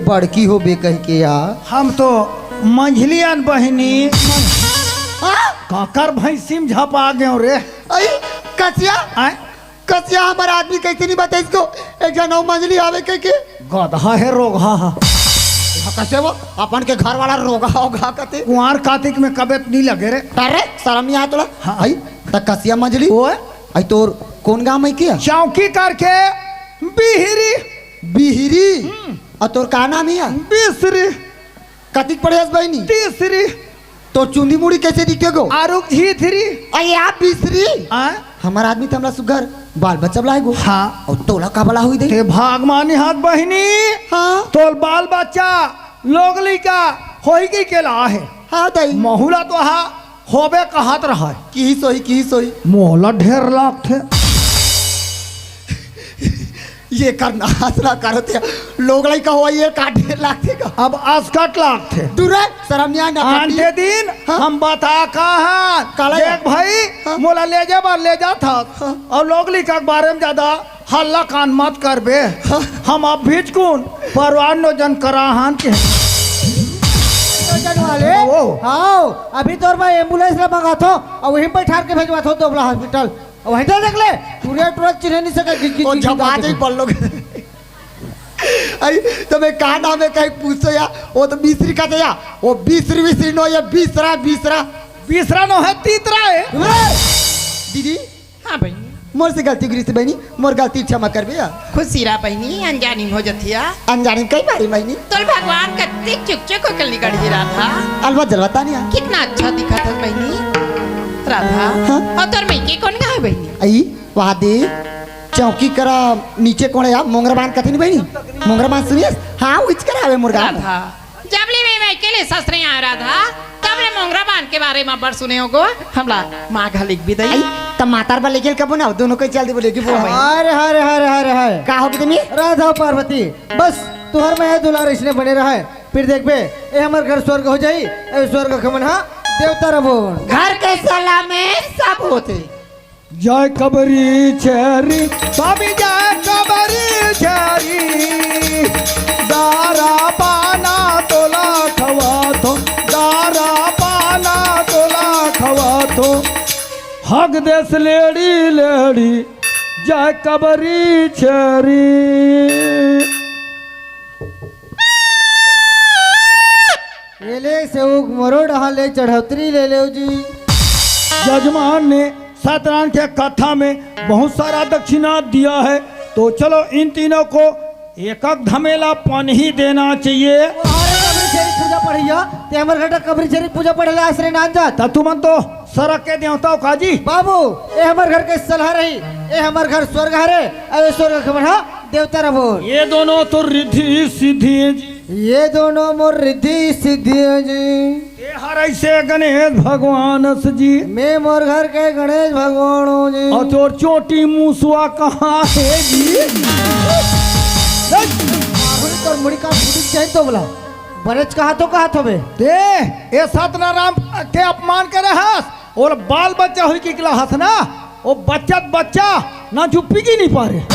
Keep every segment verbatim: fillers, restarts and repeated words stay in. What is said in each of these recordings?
पड़की होबे कहिके यार। हम तो मंझली अन बहिनी। हाँ? काकर भैंसी में झपा गेव रे। अई, कसिया, आय? कसिया हमर आदमी कइसे नहीं बताइस को एक झन अउ मंझली आवे कहिके। गधा हे रोगहा हा। कइसे वो अपन के घर वाला रोगहा होगा कते। कुंवार कातिक में कबे नहीं लगे रे। अरे, शर्म नहीं आय तोला? हाँ। अई, त कसिया मंझली। ओए? अई तोर कोन गांव में किया? चौकी करके बिहरी। बिहरी? हम्म। अउ तोर का नाम हिया? बिसरी। कतिक पढ़े हस बहिनी? तीसरी। तोर चुंदी मुड़ी कइसे दिखे गो? आरुग झीथरी। अई आप बिसरी? आय? हमर आदमी त हमला सुग्घर बाल बच्चा लाए गो। हाँ। अउ तोला का बला हुई दे? ते भागमानी हाथ बहिनी। हाँ। तोर बाल बच्चा, लोग लइका होई गई के ला हे। हाँ दाई। महुला तो हा होबे कहत रहय। की सोई, की सोई। मोला ढेर लागथे। ये कर नाच ना करत हे। लोग लइका होई, ये का ढेर लागथे का? अब असकट लागथे। दूर है, शर्म नहीं आना आन करती। ते दिन हाँ? हम बता का हन। काला देख या? भाई, हाँ? मोला ले जा बर ले जात हस। हाँ। अउ लोग लइका के बारे में ज्यादा हल्ला कान मत करबे। हाँ। हम अब भीचकुन परवार नोजन करा हन के। नोजन वाले? ओ। हाँ, अभी तोर मैं एम्बुलेंस ला मंगाथो, अउ वहीं बैठार के भेजवाथो दोबला हॉस्पिटल। अउ वहीं तो देख ले, टूरे टूरे चिन्हे नहीं सके, घिच, घिच, ओ घिच, झपा घिच, जाई घिच। पल्लो के। अई, तबे का नाम हे कहीं पूछो या, वो तो बीसरी का या, वो बीसरी, बीसरी नो, ये बीसरा, बीसरा। बीसरा नो है, तीतरा है। दीदी, हाँ बहिनी। मोर से गलती हो गिस बहिनी, मोर गलती क्षमा करबे या। खुशी रहा बहिनी, अनजानी में हो जतिया। अनजानी में कई बारी बहिनी। तोल भगवान कत्ते चुक चुक होकर निकल ही रहा था। अलवा जलवा तानिया। कितना अच्छा दिखा था बहिनी। राधा। हाँ? अउ तोर मइके कोन गाँव हे बहिनी? अई, वहाँ दे, चौकी करा, नीचे कोन हे यार, मोंगरा बांध कथे नहीं बहिनी? मोंगरा बांध सुनियस? हाँ, उच करा आवे मोर गाँव। राधा। जब ले मैं, मैं अकेले ससुरे आए राधा, तब ले मोंगरा बांध के बारे में अब्बड़ सुने हो गो, हमला माँ घर लिख भी दई। अई, त मातार बा लेके कबो ना, दोनों को चल दे बोले कि वो हाँ। हरे, हरे, हरे, हरे, हरे। का हो गई तुम्हें? राधा पार्वती, बस तुहर मया दुलार इसने बने रहा है। फिर देखबे, ए हमर घर स्वर्ग हो जाई, ए स्वर्ग के मन हा देवता रबो। घर के सलाह में सब होते। जय कबरी छेरी, स्वामी जय कबरी छेरी, दारा पाना तोला खवाथो, दारा पाना तोला खवाथो, हग देस लेड़ी लेड़ी, जय कबरी छेरी। ये ले सेवक मोरो डहा ले चढ़ौतरी ले लेव जी। जजमान ने सत्यनारायण के कथा में बहुत सारा दक्षिणा दिया है, तो चलो इन तीनों को एक एक धमेला पान ही देना चाहिए। अरे कबरी छेरी पूजा पढ़िया, ते हमर घर कबरी छेरी पूजा पढ़े ला आश्रय नान जात। त तुमन तो सरग के देवता हो काजी। बाबू, ए हमर घर के सलाह रही, ए हमर घर स्वर्ग हरे, अरे स्वर्ग के मन हा देवता रबो। ये दोनों तो रिद्धि सिद्धि है जी। ये दोनों मोर रिद्धि सिद्धि है जी। ये हर ऐसे गणेश भगवान से जी। मैं मोर घर के गणेश भगवान हूँ जी। अउ तोर चोटी मुसवा कहाँ है जी? बाबू, तोर मुड़ी का फूटी चाहिए तो बोला। बरेच कहा तो कहा थोबे। ते, ए सतनाराम के अपमान करे हस। ओला बाल बच्चा होई के इकला हस ना, ओ बच्चा त बच्चा ना चुप्पी की नहीं पारे। ए,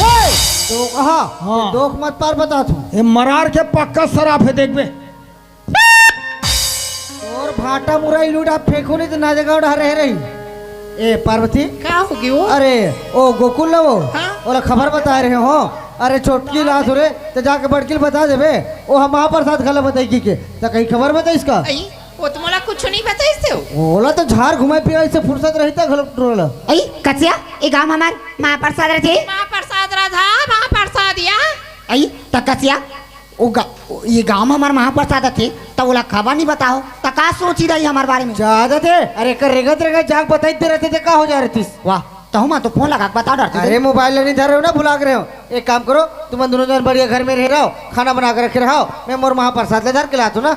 तो कहा, हाँ। दोख मत पार बता तू। ए मरार के पक्का शराब है, देखबे। तोर भाटा मुरई लूटा फेंकू नहीं तो ना जगह उड़ा रह रही। ए पार्वती। का होगी वो? अरे, ओ गोकुल ना वो, हाँ? ओला खबर बता रहे हो। अरे छोटकी लात हो रे, तो जाके बड़की ल बता देबे। ओ हम महाप्रसाद खाला बताई की के, तो कहीं खबर बताई इसका? आई। वो तो मोला कुछ नहीं बताइस ते। ओला तो झार घुमाए फिराए से फुर्सत रहिथे घलो टोला। अई कसिया, ए गांव हमार महाप्रसाद रथे। महाप्रसाद राधा, महाप्रसाद या। अई त कसिया, ओ गा-, ये गांव हमार महाप्रसाद रथे, त ओला खबर नहीं बताओ, त का सोची रही हमार बारे में? ज्यादा थे, अरे कर रेगत रेगत जाग बताई दे रथे ते का हो जा रथिस? वाह, तहु मा तो फोन लगा के बता डरते अरे थे। मोबाइल नहीं धर रहे हो ना, भुला के रहे हो। एक काम करो, तुम दोनों जन बढ़िया घर में रह रहो, खाना बना के रखे रहो, मैं मोर महाप्रसाद ले धर के लात हूँ ना।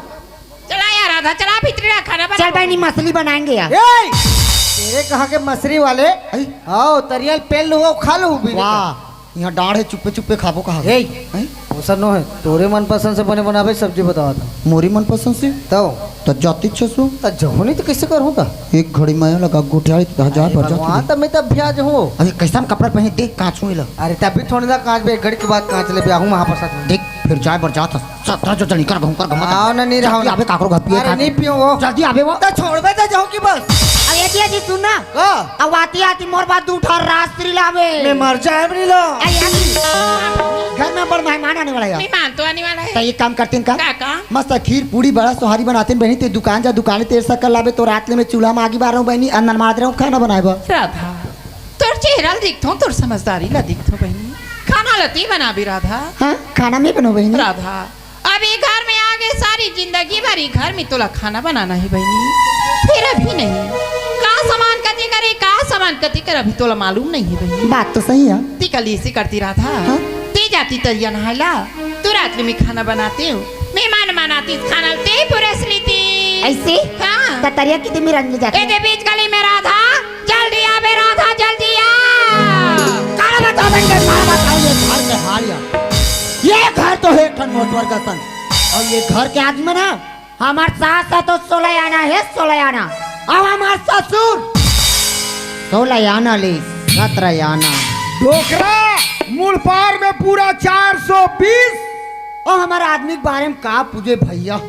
चला यार राधा, चला भीतरी रहा, खाना बना। चल बहिनी, मछली बनाएंगे यार। ए! तेरे कहाँ के मछली वाले? आई। आओ, तरियल पेल लो, खा लो भी। वाह, यहाँ डाढ़ है, चुप्पे चुप्पे खाबो कहा। ए! हैं? ओसर नो है, तोरे मनपसंद से बने बनाबे सब्जी बतावा था। मोरी मनपसंद से? तौ। तो जाती छे सो। तो जहो नहीं तो कैसे करूँ था? एक घड़ी माया लगा गोठियाली तो हजार अरे भर जाती भगवान, है। तब मैं तब भी आज हूँ। अरे कैसा कपड़ा पहने देख, कांच हुई ला। अरे तब भी थोड़ी ना कांच बे, एक घड़ी के बाद कांच ले बे, आहूँ महाप्रसाद। देख। फिर जाए बर जात हस, सत्रह जो जनी कर घूम कर घूमत हस। आओ ना, नहीं रहो जल्दी ना। आबे काकरो घर पिए अरे, खाए। नहीं पीऊँ वो। जल्दी आबे वो। तो छोड़बे तो जाऊँ कि बस। अरे, ये जी, सुन ना। का? अब आती आती मोर बाद दू ठा राजश्री लाबे। मैं मर जाए भी नहीं लो। अरे, ये जी, घर में बड़ मेहमान आने वाला है। मेहमान तो आने वाला है। तो एक काम करते हैं का? का, का? मस्त खीर, पूड़ी, बड़ा, सोहारी बनाते हैं बहनी, ते दुकान जा, दुकान तेल शक्कर लाबे, तो रात ले मैं चूल्हा में आगी बार रहा हूँ बहनी, अन्न मार रहा हूँ, खाना बनाए बा। राधा, तोर चेहरा ल देखथों, तोर समझदारी ला देखथों बहिनी। खाना ल ते बनाबे राधा। हाँ, खाना मैं बनाऊँ बहिनी। राधा, अब ये घर में आगे सारी जिंदगी भर ये घर में तोला खाना बनाना है बहिनी। फिर अभी नहीं, का सामान कते करे, का सामान कते कर, अभी तोला मालूम नहीं है बहिनी। बात तो सही है। ती कल इसे करती राधा। हाँ? ते जाती तरिया नहायला, तो रात में खाना बनाते हो, मेहमान मनाती, खाना ते पुरस लेती। ऐसे? हाँ। त तरिया कितने में रंग जाते? ए दे बीच गली में राधा, जल्दी आ बे राधा, जल्दी आ। काला बताओ बेटे, काला बताओ ये घर के हाल या। ये घर तो है एक ठन मोटवर का संग। और ये घर के आदमी ना, हमार सास है तो सोलह आना है, सोलह आना। और हमार ससुर सोलह आना ले, सत्रह आना। डोकरा, मुड़पार में पूरा चार सौ बीस। और हमार आदमी के बारे में का पूछे भैया,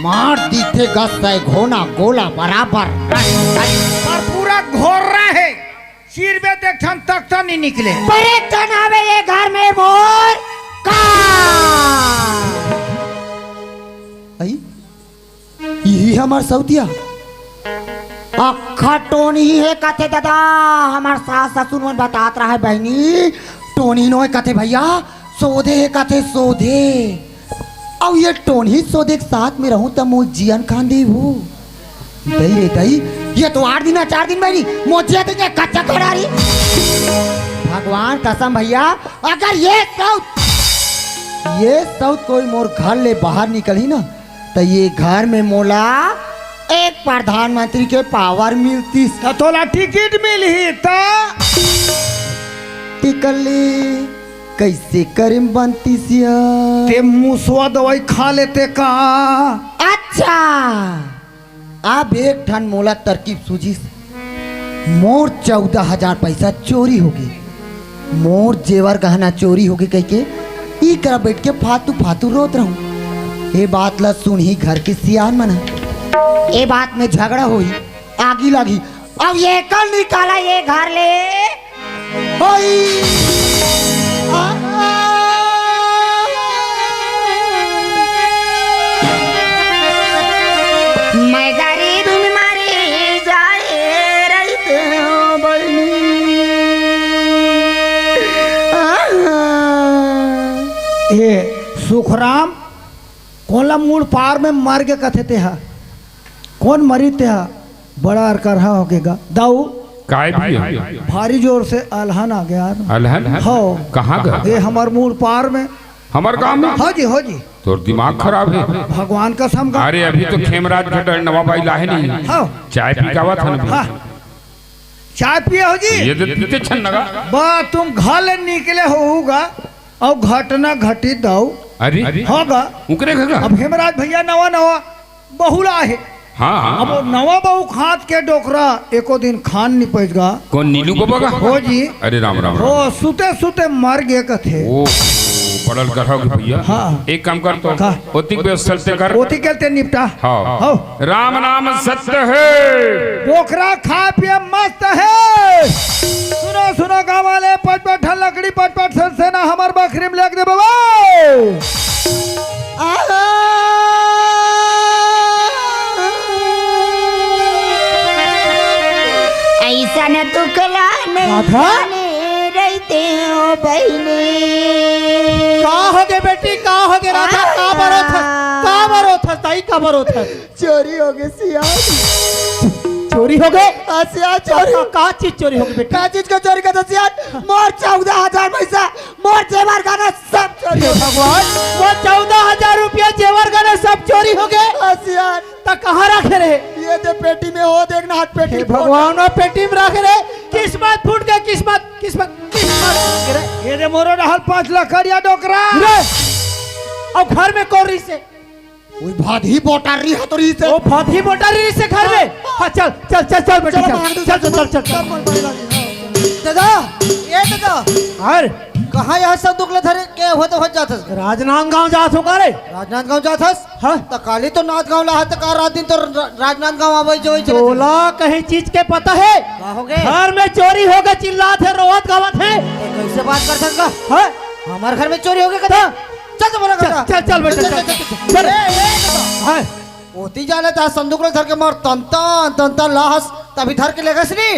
मार दीथे गस सै घोना गोला बराबर। पर पूरा घोर्रा है, चीरबे त एक ठन तख्ता नहीं निकले। पर एक ठन आवे ये घर में मोर का। आई? यही हमार सौतिया। अक्खा टोनही हे कथे दादा, हमार सास ससुर मन बतात रहा है बहनी, टोनही नोहे कथे भैया, सोधे हे कथे सोधे। अउ ये टोनही सोधे के साथ में रहूं त मोर जियन खान देहू। दई रे दई, ये तो आठ दिन है, चार दिन बहनी, मोर जिया दिन कच्चा खड़ा रही। भगवान कसम भैया, अगर ये सौत, ये सौत कोई मोर घर ले बाहर निकलही ना, त ये घर में मोला एक प्रधानमंत्री के पावर मिलतीस। त तोला टिकट मिलही त? टिकली कैसे करिम बनतीस या? ते मुसवा दवाई खा लेते का? अच्छा, अब एक ठन मोला तरकीब सूझिस। मोर चौदह हजार पैसा चोरी होगे, मोर जेवर गहना चोरी होगे कहिके ई करा बैठ के फातू फातू रोत रहूं। ए बात ला सुनही घर के सियान मन ह। ए बात में झगड़ा होही, आगी लागही। अब ये कल निकाला ये घर ले। होई। आ, आ। मैं गरीब में मरी जाए रहितेंव बहिनी। आहा। ए सुखराम, कोन ला मुड़ पार में मर गे कथे तेहा? कोन मरी तेहा? बड़ा अरकरहा होगे गा। दाऊ, काय भी है? भारी जोर से अलहन आ गया यार। अलहन? हो। कहाँ का? ये हमार मुड़ पार में। हमार गांव में? हो जी, हो जी। तोर दिमाग खराब है। भगवान कसम का। अरे, अभी तो खेमराज घटर नवा बाई लाहे नहीं। हाँ। चाय पी के आवत हन अभी। हाँ। चाय पिए हो जी? ये दे पीते छन लगा। बा, तुम घर ले निकले होहूगा और घटना घटी दाऊ। अरे। होगा। उकरे घर का? अब हेमराज भैया नवा नवा बहुला है। हाँ, हाँ। अब वो नवा बहू खात के डोकरा एको दिन खान नहीं पैस गा। कौन नीलू बाबा का? हो जी। अरे राम, राम, राम। हो, सुते सुते मर गे कथे। ओ, बड़ल गढ़ा हो गए भैया। हाँ। एक काम कर तो। का? ओतिक व्यवस्था ते कर। ओतिक के ते निपटा। हाँ। हो। राम नाम सत्य है। डोकरा खा पिए मस्त है। सुनो, सुनो गाँव वाले, पचपन ठन लकड़ी, पचपन ठन सेना हमर बखरी में लेग दे बाबा। आहा। ऐसन दुख ला नहीं राधा? जाने रहितेंव बहिनी। का होगे बेटी, का होगे राधा, का बरोथस, का बरोथस, ताई का बरोथस? चोरी होगे सियान। चोरी होगे? हाँ, सियान चोरी। का, का चीज चोरी होगे बेटी? का चीज का चोरी करथस सियान? मोर चौदह हजार पैसा, मोर जेवर गहना सब चोरी हे होगे। भगवान, वो चौदह हजार रुपया जेवर गहना सब चोरी होगे? हाँ, सियान। त कहाँ रखे रहे? ये दे पेटी में, हो देखना हाथ पेटी हे फूट। भगवान, वो पेटी में रखे रहे। किस्मत फूट गए, किस्मत, किस्मत, किस्मत फूट गए। ये दे मोरो रहल पाँच लाख करिया डोकरा। रे, अब घर में कौन रहिसे? ओई भादही बोटारी ह तो रहिसे। ओ भादही बोटारी रहिसे घर में। हाँ, चल, चल, चल, चल, बेटी, चल। चल, चल, चल, चल। दादा, ए दादा। अरे। हाँ, यहाँ संदूक ले धर के होते होत जाथस। राजनांदगांव जात हो का रे? राजनांदगांव जाथस? हाँ। त काली तो नांदगांव ला हस, त का रात दिन तो र-, राजनांदगांव आवे जावे चले तोला कहीं चीज के पता है? का हो गे? घर में चोरी हो गे, चिल्लात हे, रोवत गावत हे। ए, कैसे बात करथस गा? हाँ? हमार घर में चोरी हो गे कथे? हाँ। चल तो बोला चल, करता। चल, चल बेटा, चल, चल, चल, चल। चल। ए, ए, ए, हाँ। ओती जाने त संदूक ले धर के मोर तंतन, तंतन लाहस, तभी धर के लेगस नी।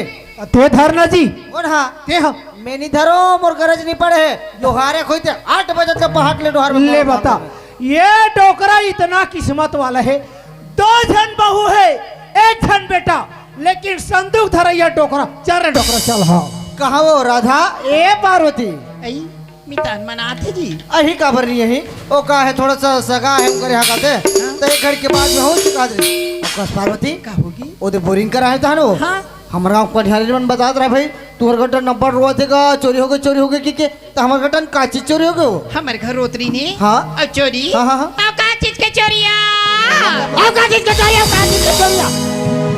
ते धर ना जी। कौन हा? ते हा। मैं नहीं धरो, मोर गरज नहीं पड़े है। डोहारे खोई ते आठ बजे के पहाट ले डोहार में ले पहुंच बता, जाते हैं। ये डोकरा इतना किस्मत वाला है, दो झन बहू है, एक झन बेटा, लेकिन संदूक धरैया डोकरा। चल रे डोकरा, चल। हाँ। कहाँ वो राधा? ए पार्वती। आई, मितान मनाथे जी। अही काबर नहीं अही? ओ का है, थोड़ा सा सगा है उनकर यहाँ का ते। हाँ। तो एक घड़ी के बाद में हो चुका दे। बस पार्वती। का होगी? ओ दे बोरिंग करा है तहन वो। हाँ। हमरा ऊपर ध्यान मन बतात रहा भाई, तुहर गट्टा नंबर रोआ थे का, चोरी हो गए, चोरी हो गए कि के, तो हमार गट्टा का चीज चोरी हो गए वो? हमर घर रोतरी ने। हाँ। और चोरी? हाँ, हाँ, हाँ। और का चीज के चोरिया? और का चीज के चोरिया? का चीज के चोरिया?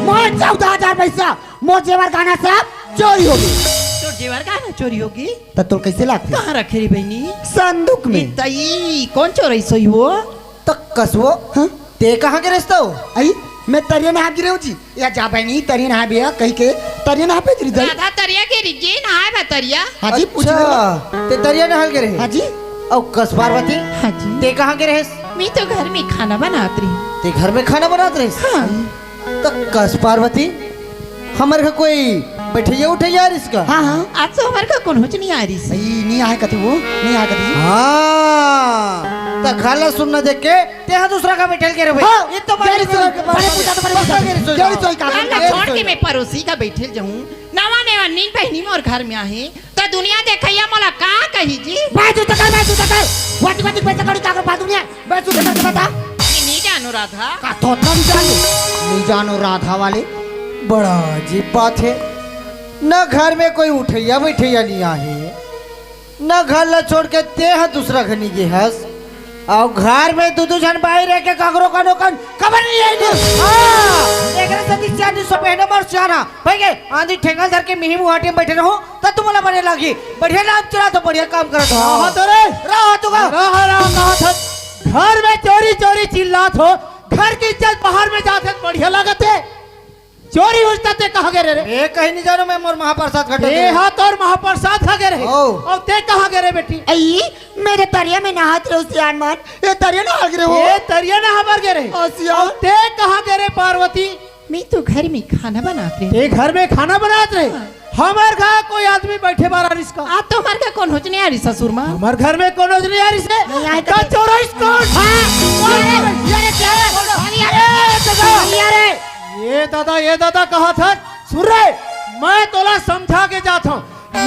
मोर चौदह हजार पैसा, मोर जेवर गहना सब चोरी हो गए। तोर जेवर गहना चोरी हो गए? त तोर कैसे लागथे? कहाँ रखे रे बहिनी? संदूक में। ए तई, कौन चोरई सोई वो? त कसवो, हाँ? ते कहाँ के रेस तो? आई, मैं तरिया नहाब गिरे हूँ जी। या जा बहिनी, तरिया नहाबे या कही के तरिया नहाबे गिरी जाई। राधा तरिया के रिगे नहाए बा तरिया। हाँ जी, पूछ अच्छा, लो। ते तरिया नहाल के रहे? हाँ जी। अउ कस पार्वती? हाँ जी। ते कहाँ के रहेस? मैं तो घर में खाना बनात रही। ते घर में खाना बनात रहेस? हाँ। त कस पार्वती, हमर घर कोई बैठैया उठैया आ रिस का? हाँ, हाँ। आज तो हमर घर कोनोच नहीं आ रिस। ई नहीं आए कथे वो, नहीं आए कथे। हाँ, त खाला सुनना देख के, ते हा दूसरा का बैठल के रे भाई। हाँ, ये तो बड़े बड़े पूछा तो बड़े पूछा। गैर सोई का, गैर सोई का। छोड़ के मैं पड़ोसी का बैठल जाऊं। नवा नवा नींद बहिनी मोर घर में आहे। त दुनिया देखैया मोला का कही जी? बाजू तकर, बाजू तकर। वाटी वाटी पैसा कौड़ी काकर बाजू नहीं है। बाजू तकर के बता। ये नहीं जानो राधा। का तोतरा नहीं जानो? नहीं जानो राधा वाले। बड़ा अजीब बात है। न घर में कोई उठैया बैठैया नहीं आहे, न घर ला छोड़ के ते ह दूसरा घर नहीं गे हस। अउ घर में दू दू झन बाई रह के काकरो कनो कन खबर नहीं आई नी। हाँ, एकरे सेती सियान जी सो पहने मर सियाना। भाई के आंधी ठेंगल धर के मिही मुहाटी में बैठे रहो, त तुमला बने लागी। बढ़िया नाम चला तो बढ़िया काम करत हो। रहा तो रे। रहा तो का? रहा, रहा, कहा था। घर में चोरी, चोरी चिल्लात हो, घर की इज्जत बाहर में जात है, बढ़िया लागत है। चोरी होइस त ते कहाँ गे रहे रे? ए, कहीं नहीं जानो, मैं मोर महाप्रसाद घटे ए, गे। हाँ, तोर महाप्रसाद खा गे रहे। ओ। अउ ते कहाँ गे रहे बेटी? आई, मेरे तरिया में नहात रहो सियान मन। ये तरिया नहा गे रहो। ए, तरिया नहाबर गे रहे। ओ, सियान। अउ ते कहाँ गे रहे पार्वती? मैं तो घर में खाना बनात रहे। ते घर में खाना बनात रहे? हाँ। हमर घर कोई आदमी बैठे बार आ रिस का? आ तो हमर घर कोनोच नहीं आ रिस ससुर माँ। हमर घर में कोनोच नहीं आ रिस है? नहीं आए तो का चोरइस कौन? हाँ। अरे, अरे, क्या है? अरे, अरे, अरे, अरे। ये दादा, ये दादा कहा था, सुन रे, मैं तोला समझा के जात हूँ।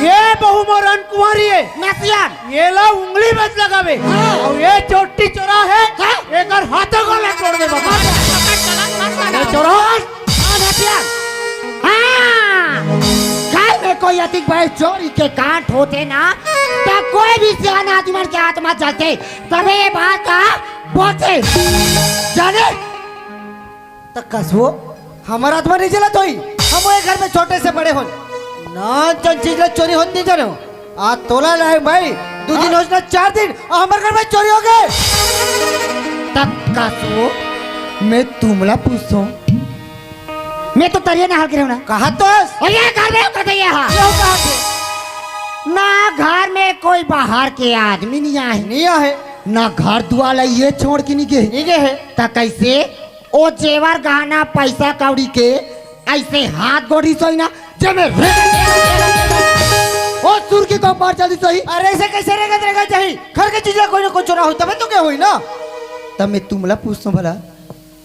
ये बहू मोर अनकुंवारी है। नसियान। ये ला उंगली मत लगावे। हाँ। अउ ये चोट्टी चोरा है, हाँ। एकर हाथों को ला तोड़ दे बता। ये चोरा। हाँ, नसियान। हाँ। घर में कोई अतिक भाई चोरी के कांड होते ना, तो कोई भी सियान आदमी के आत्मा जलते, तबे ये बात का बोलते। जाने? त कसवो, हमर आत्मा नहीं जलत होई। हम ओए घर में छोटे से बड़े होन। ना जन चीज ला चोरी होत नहीं जानो। आ तोला लाए भाई, दू दिन हाँ? होइस ना चार दिन, आ हमर घर में चोरी हो गे। त कसवो, मैं तुमला पूछतो। मैं तो तरिया नहाल के रहूं ना। कहा तो? और ये घर में कर दे ये हा। क्यों कहा थे? ना घर में कोई बाहर के आदमी नहीं आए। नहीं आए। ना घर दुआर ला ये छोड़ के नहीं गए। नहीं गए है। त कैसे? ओ जेवर गहना पैसा कौड़ी के ऐसे हाथ गोड़ी सोई ना, जे में रे-, ओ सुर की को मार चली सही। अरे ऐसे कैसे रेंगत रेंगत जाही? घर के चीज ला कोई ना कोई चोरा होई, तबे तो क्या होई ना? तब मैं तुमला पूछतो भला,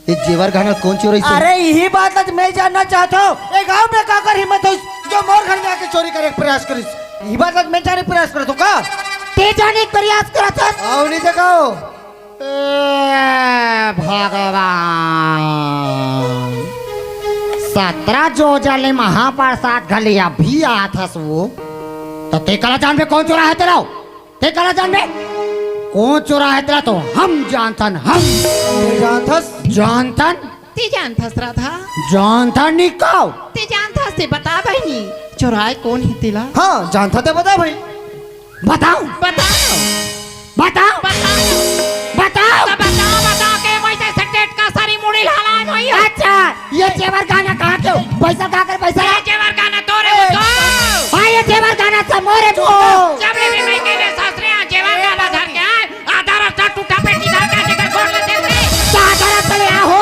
ये जेवर गहना कौन चोरइस? अरे यही बात आज मैं जानना चाहता हूँ, ये गांव में काकर हिम्मत होइस जो मोर घर में आके चोरी करे के प्रयास करिस? यही बात आज मैं जाने के प्रयास करत हूँ का? ते जाने के प्रयास करत हस? आओ नहीं देखाओ। ए भगवान, सतरा जोजन ले महाप्रसाद घले अभी आत हस वो, त ते कला जानबे कौन चोरा है तेला? ते कला जानबे? कौन चोरा है तेला तो हम जानथन, हम। ते जानथस? जानथन। ते जानथस राधा? जानथन निकाओ। ते जानथस ते बता बहिनी, चोराए कौन ही तेला? हाँ, जानथा ते बता भाई। बताओ। बताओ। बताओ। बताओ। बताओ। तो बताओ, बताओ के वैसे से टेट का सारी मुड़ी लाल होई है। अच्छा, ये जेवर गहना कहाँ के हो? पैसा कहाँ कर पैसा? ये जेवर गहना तोरे हो तो। हाँ, ये जेवर गहना सब मोरे हो। जब ले भी मैं कहने सासरे यहाँ जेवर गहना धर के आए, आधा रास्ता टूटा पेटी धर के आके गोड़ ले दे। तो आधा रास्ता ले आओ,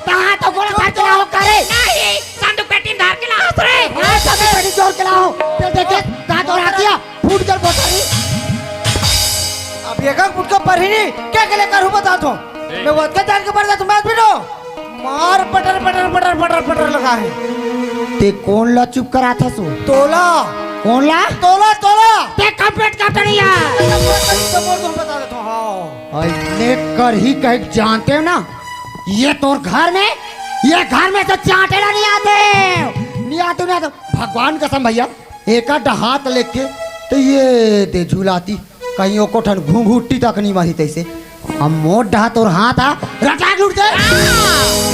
कहाँ तो गोड़ धर के लाओ करे। नहीं, संदूक पेटी में धर के लाओ सासरे। हाँ, संदूक पेटी जोड़ के लाओ। ते देखे, दांत और आतिया फूट कर बोतरी। अब ये का फुटका पर ही नहीं, क्या के लेकर हूँ बता दो। मैं वो के जान के मर जा, तुम आदमी नो। मार पटर पटर पटर पटर पटर लगा है। ते कौन ला चुप करा था सो? तोला। कौन ला? तोला, तोला। ते कब पेट का टड़िया? तो बोल, तो बोल, तुम बता देता हूँ, हाँ। अइसने कर ही कह जानते हो ना, ये तोर घर में, ये घर में से चाटेला नहीं आते, नहीं आते, नहीं आते। भगवान कसम भैया, एका डहात लेके तो ये दे झुलाती, कहीं ओको ठन घुंघुट्टी तक नहीं मारी तैसे। हम मोट डहा तोर हाथ आ रटाक लुट दे। हाँ,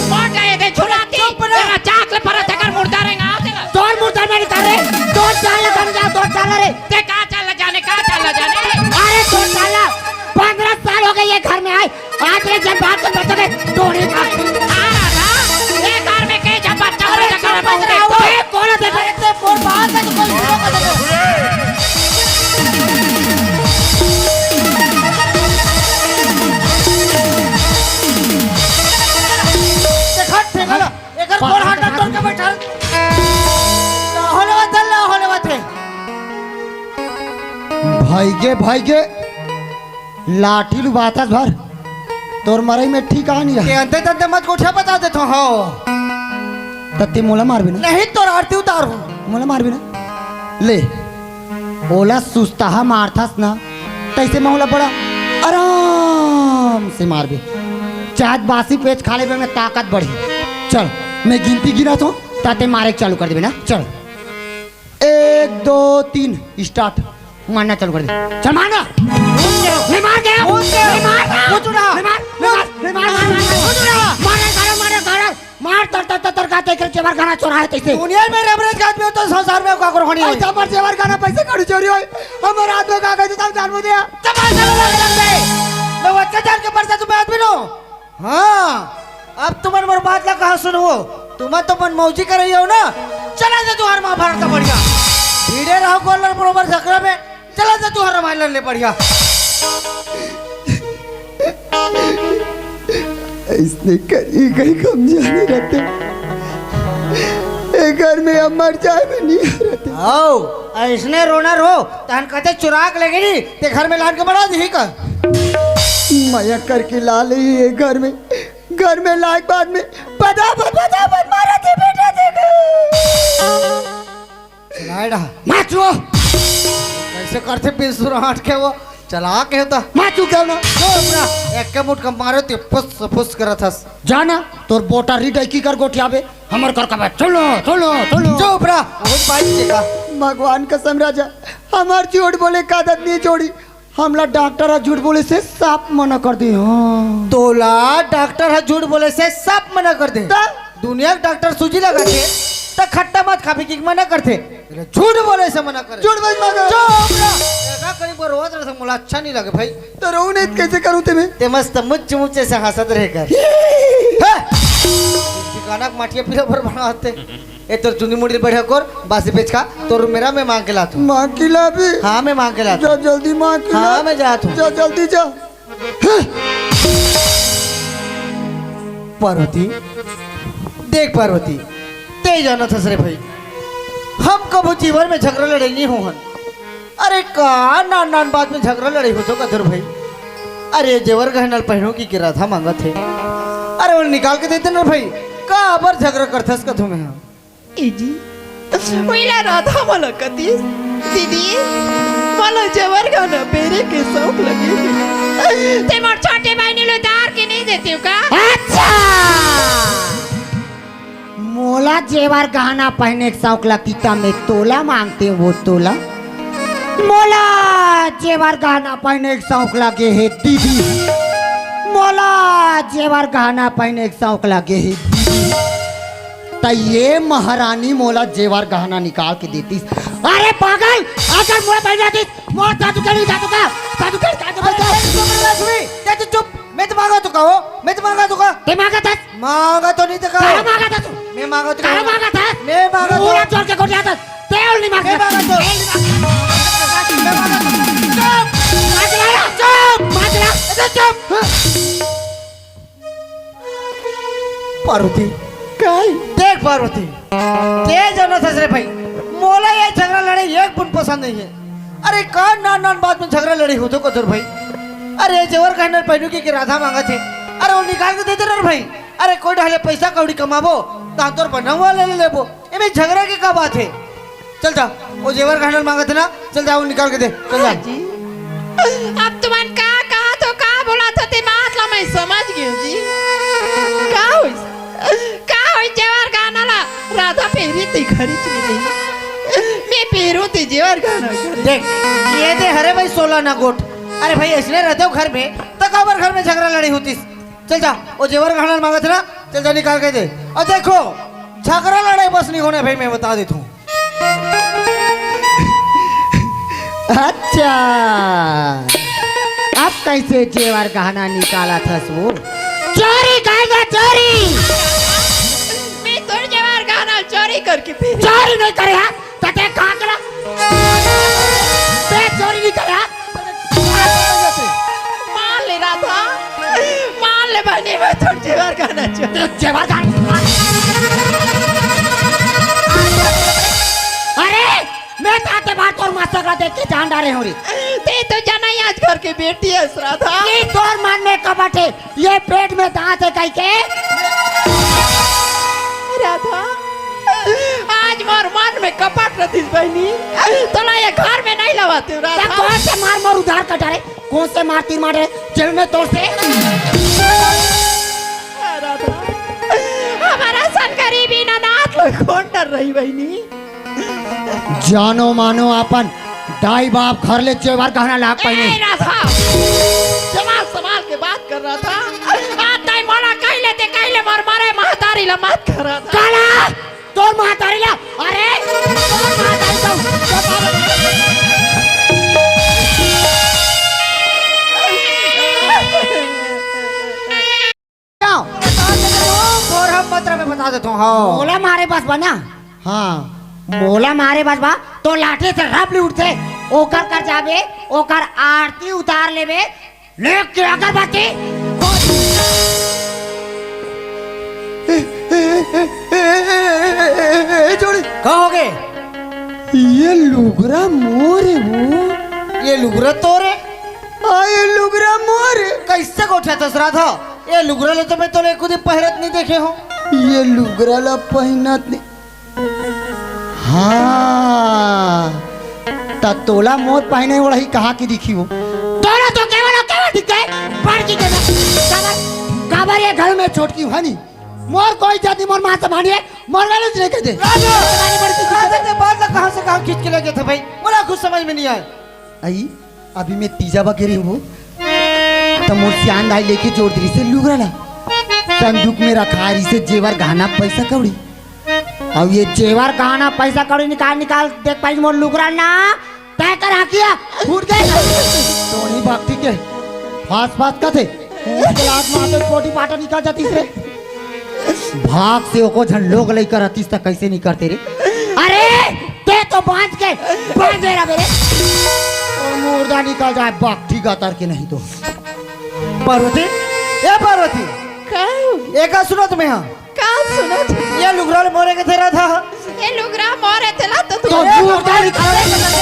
मोट डहा ये दे झुलाती, चुप रह। तेरा चाक ले परत एकर मुर्दा रहेगा, तेरा। तोर मुर्दा में निकाल रे, तोर चाल ले कम जा, तोर चाल रे। ते का चाल जाने, का चाल जाने? अरे तोर चाल, पंद्रह साल हो गए ये घर में आए, आज ले जब बात कर बच्चों के टोड़ी का। आ रहा था, ये घर में के जब बच्चा अरे बच्चा चुप कर रहो। बच्चा। ए, कौन है बेटा? अरे ते मोर बात है तो कोई सुनो मत। देखा ठेंगला, एकर गोड़ हाथ डॉक्टर के बैठा। ना होले बात है, ना होले बात है। भाई गे, भाई गे, लाठी लुबातस भर, तोर मरई में ठिकान या। के अंते तंते मत गोठिया बता देथो, हाँ। तत्ते मोला मारबे ना? नहीं, तोर आरती उतार हूँ। मोला मारबे ना? ले, ओला सुस्ताहा मारथस ना, तैसे मैं ओला बड़ा आराम से मारबे। चाहे बासी पेज खा लेबे, में ताकत बढ़ी। चल, मैं गिनती गिनत हूँ, ताते मारे चालू कर देबे ना। चल, एक, दो, तीन, स्टार्ट। मारना चालू कर दे। चल मारना। नहीं मार गया। नहीं मार रहा। नहीं मार, नहीं मार, नहीं मार, मार, मार, मार। मार, मार, मार, मार, मार, मार, तर, तर, तर, तर, का देख रहे, जेवर गहना चोरा है तैसे। दुनिया में रबरेज का आदमी हो तो संसार में का करो होनी होई। जबर जेवर गहना पैसे कड़ी चोरी होई। हमर आदमी का कहे तो जानबो दिया। चमार चलो लग जाते। मैं बच्चा जान के मर जा, तुम्हें आदमी नो। हाँ, अब तुमन मोर बात ला कहाँ सुनहू? तुमन तो मन मौजी कर रही हो ना। चला जा तुहार महाभारत का बढ़िया। भीड़े रहो गोलर बरोबर झगड़ा में। चला जा तुहार रामायण ले बढ़िया। ऐसने करी गई कम जाने रहते। ए घर में अब मर जाए में नहीं रहते। आओ, ऐसने रोना रो, तहन कहते चुराक लेगे नी, ते घर में लान के बना दी का? मया करके ला ले ये घर में। घर में लायक बाद में पटापट, पटापट मारा थे बेटा, देखो। नायडा। माचो। कैसे करते बिन सुराट के वो? चला के होता। माचो क्या ना? चुप रह। एक के मुठ का मारे ते फुस फुस करत हस। जाना, तोर बोटा रिडई की कर गोठियाबे। हमर कर कबे, चलो, चलो, चलो। चुप रह। बहुत बाइक से का। भगवान कसम राजा, हमार झूठ बोले का आदत नहीं छोड़ी। हमला डॉक्टर ह झूठ बोले से साफ मना कर दे। हाँ। तोला डॉक्टर ह झूठ बोले से साफ मना कर दे। त? दुनिया के डॉक्टर सूजी लगाथे, त खट्टा मत खाबे कि मना करथे। झूठ बोले से मना करे। झूठ बोले से मना करे। चुप रह। ऐसा करी पर रोत रहे, मोला अच्छा नहीं लगे भाई। तो रोऊ नहीं, कैसे करूँ ते मैं? ते मस्त मुच्च मुच्चे से हंसत रहे कर। हे! ठिकाना के माटिया पीला भर बनाते। ए तोर चुंदी मुड़ी बढ़िया कर, बासी पेच खा, तोर मेरा मैं मांग के लात हूँ। मांग के लाबे? हाँ, मैं मांग के लात हूँ। जा जल्दी मांग के हाँ, ला। मैं जात हूँ। जा जल्दी जा। पार्वती, देख पार्वती, ते जानत हस रे भाई, हम कभू जीवन में झगड़ा लड़े नहीं होहन। अरे का नान नान बात में झगड़ा लड़े हो तो कथुर भाई। अरे जेवर गहना ल पहनो की किरा था मांगत हे। अरे वो निकाल के देते ना भाई, का अबर झगड़ा करथस कथू में हम। ए जी, पहिला राधा मोला कतिस, "दीदी, मोला जेवर गहना पेरे के शौक लगे हे।" ते मोर छोटे बहिनी ल उधार के नहीं देते हो का? अच्छा! मोला जेवर गहना पहने के शौक लगती, त मैं तोला मांगते वो तोला। मोला जेवर गहना पहने के शौक लगे हे दीदी, मोला जेवर गहना पहने के शौक लगे हे दीदी। त ये महारानी मोला जेवर गहना निकाल के देतीस। अरे पागल, अगर मोला जातिस, मोर जादू के नहीं जादू का, जादू के जादू अरे, बता। तेरी चुप रे लक्ष्मी, तेरी चुप। मैं तो मांगा तो कहो, मैं तो मांगा तो कहो। ते मांगा था? मांगा तो नहीं तो कहो। काला मांगा था तू? मैं मांगा तो काला कहो। मांगा था? मैं मांगा तो। पूरा जोर के कोट जाता। तेल नहीं मांगा। मैं मांगा तो। तेल नहीं मांगा। मैं मांगा तो। चुप। मांग ला। चुप। मांग ला। अरे चुप। पार्वती। काई? देख पार्वती, ते जानत हस रे भाई, मोला ये झगड़ा लड़ाई एक बुन पसंद नहीं है। अरे कौन नान नान बात में झगड़ा लड़ाई होतो कथों रे भाई। अरे जेवर गहना पहनू के, के राधा मांगथे। अरे वो निकाल के दे दे रे भाई। अरे कोई ढाले पैसा कौड़ी कमाबो, तहाँ तोर बनवा ले लेबो। एमे झगड़ा के का बात है? चल जा, वो जेवर गहना मांगथे ना, चल जा, वो निकाल के दे, चल जा। जी। अब तुमन का कहा तो का बोला था, ते बात ला मैं समझ गई हूँ जी। का होइस? का होइस जेवर गहना ला? राधा पेरी ते खरीच नहीं रही। मैं पेरू ते जेवर गहना। देख, ये दे हरे भाई सोलह ना गोट। अरे भाई, ऐसने रहते हो घर में, तो काबर घर में झगड़ा लड़ाई होतिस? चल जा, वो जेवर गहना मांगथे ना, चल जा निकाल के दे। और देखो, झगड़ा लड़ाई बस नहीं होना भाई, मैं बता देता हूँ। अच्छा, अब कैसे जेवर गहना निकालत हस वो? चोरी करेगा, चोरी। मैं तोर जेवर गहना चोरी करके पहने। चोरी नहीं करे, हाँ? तते काकला। ते चोरी नहीं करे, हाँ? मान ले राधा, मान ले बहनी, मैं तोर जेवर गहना चोरी। ते जेवर गहना। अरे, मैं ताते बार तोर मस्तक ला देख के जान डारे हूँ रे। ते तो जाना ही आज घर के बेटी है राधा। ये तोर मन में कपट है, ये पेट में दांत है कह के। राधा, आज मोर मन में कपट रहिस बहनी, तोला ये घर में नहीं लवातेंव राधा। कौन से मार मोर उधार कटा रे? कौन से मार तीर मार रे? जेल में तोर से। राधा, हमर असन गरीबी ना नाथ ला कौन डर रही बहनी? जानो मानो अपन दाई बाप घर ले जेवर गहना लाग पहिने। ए राधा, संभाल संभाल के बात कर राधा। आज ताई मोला कहि लेते, कहि ले मोर मरे महतारी ला मत कर राधा। काला, तोर महतारी ला, अरे, तोर महतारी ला। बता देता हूँ, घोर हम मंत्र में बता देता हूँ, हाँ। मोला मारे बस बना। हाँ। मोला मारे बस बा, तो लाठी से रप ले उठथे, ओकर कर जाबे, ओकर आरती उतार लेबे, लेके अगरबत्ती। ए, ए, ए, ए, ए, ए, ए, ए, जोड़ी। का हो गए? ये लुगरा मोर है वो। ये लुगरा तोर है? हाँ, ये लुगरा मोर है। कैसे गोठा तसरा था? ये लुगरा ले तो मैं तोले खुद ही पहरत नहीं देखे हो। ये लुगरा ला पहनत नहीं। हाँ, त तोला मोर पहने ओढ़ही कहाँ की दिखी हो? तोला तो केवल, केवल दिखे, पर की केवल। काबर, काबर ये घर में छोटकी हनी। मोर कोई जाति मोर माँ से भानिए, मोर वाले से नहीं कहते। राजा, राजा के बात ला कहाँ से कहाँ खींच के ले गए थे भाई? मोला कुछ समझ में नहीं आया। आई, अभी मैं तीजा बा गे रहे हूँ, त मोर सियान दाई लेके जोर दिस हे लुगरा ला। संदूक में रखा रिहिस हे जेवर गहना पैसा कौड़ी। अब ये जेवर गहना पैसा कौड़ी निकाल, निकाल देख पाइस मोर लुगरा ना, तय कर हाकिया, फूट गए। टोनी भक्ति के फास फास कथे। एक लाख मार तो कोटी पाटा निकल जातिस रे। भाग से ओको झन लोग लइका रहतिस त कैसे नहीं करते रे? अरे, ते तो बांध के, बांध दे रहा मेरे। और मुर्दा निकल जाए, बाप ठीक आतर के नहीं तो। पार्वती, ए पार्वती। का? एका सुनत में हाँ। का सुनत? ये लुगरा ल मोरे के थे राधा। ये लुगरा मोरे थे ला तो तू। तो ए मुर्दा भगवान, निकल। ए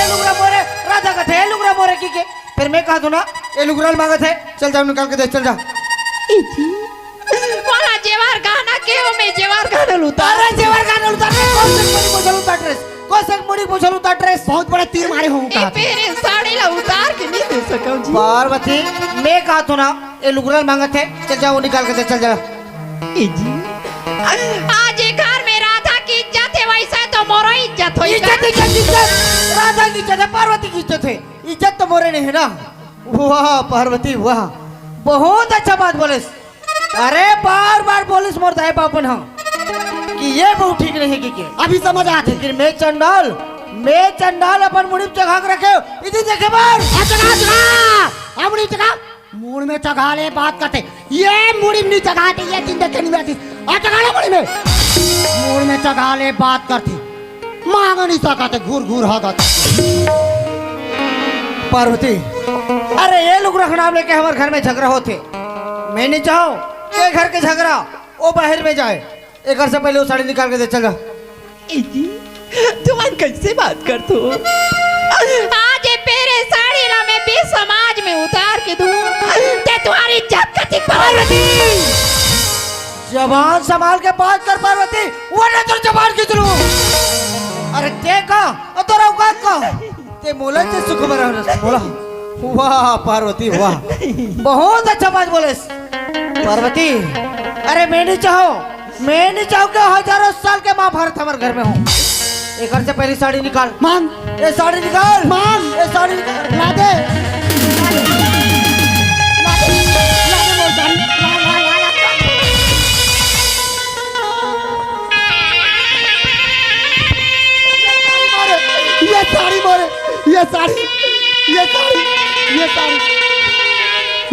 लुगरा मोरे, राधा का थे, ए लुगरा मोरे की के। फिर मैं कहा तू ना, ये लुगरा ल मांगत हे, चल जाओ निकाल के दे, चल जा। ए जी, मोला जेवर गहना के हो, मैं जेवर गहना ल उतार। अरे जेवर गहना ल उतार रे, कौन से मुड़ी बोझल उतार रे? कौन से मुड़ी बोझल उतार रे? बहुत बड़ा तीर मारे हो ए कहा। पेरे साड़ी ला उतार के नहीं दे सकव जी। पार्वती, मैं कहा तू ना, ये लुगरा ल मांगत हे, चल जाओ निकाल के दे, चल जा। ए जी, आज ये घर में राधा की इज्जत है, वैसे तो मोरो इज्जत होई इज्जत, का? इज्जत, इज्जत, राधा की इज्जत है, पार्वती की इज्जत है, इज्जत तो मोरे नहीं है ना। वाह पार्वती वाह, बहुत अच्छा बात बोलिस। अरे बार बार बोलिस मोर दाई बापन ह कि ये बहू ठीक नहीं है कि के। अभी समझ आथे। लेकिन मैं चंडाल, मैं चंडाल अपन मुड़ी में चघा के रखे हो, इधर देखे बार। आ चघा, चघा। आ मुड़ी में चघा। मुड़ में चघा ले बात करथे। ये मुड़ी में नहीं चघा थे, ये दिन देखे नहीं आती। आ चघा ले मुड़ी में। मुड़ में चघा ले बात करथे। मांग नहीं सकत, घूर घूर हागत। पार्वती, अरे ये लोग रखना लेके हमर घर में झगड़ा होथे। मैं नहीं चाहूं के घर के झगड़ा वो बाहर में जाए। एक घर से पहले वो साड़ी निकाल के दे, चल जा। ए जी, तुमन कैसे बात करथो? आज ये पेरे साड़ी ला मैं बीच समाज में उतार के दूं, ते तुम्हारी इज्जत कतिक बदल। जबान संभाल के बात कर पार्वती, वरना तोर जबान खींच लूं। अरे ते का, और तोर औकात का? ते मोला से सुख बरा बोला। वाह पार्वती, वाह, बहुत अच्छा बात बोले पार्वती। अरे मैं नहीं चाहूं, मैं नहीं चाहूं कि हजारों साल के महाभारत हमर घर में हो। एक घर से पहली साड़ी निकाल। मांग। ये साड़ी निकाल। मांग। ये साड़ी निकाल। ला दे। ला दे। ला दे वो साड़ी। ला, ला, ला, ला। ये साड़ी मारे, ये साड़ी, ये साड़ी, ये साड़ी,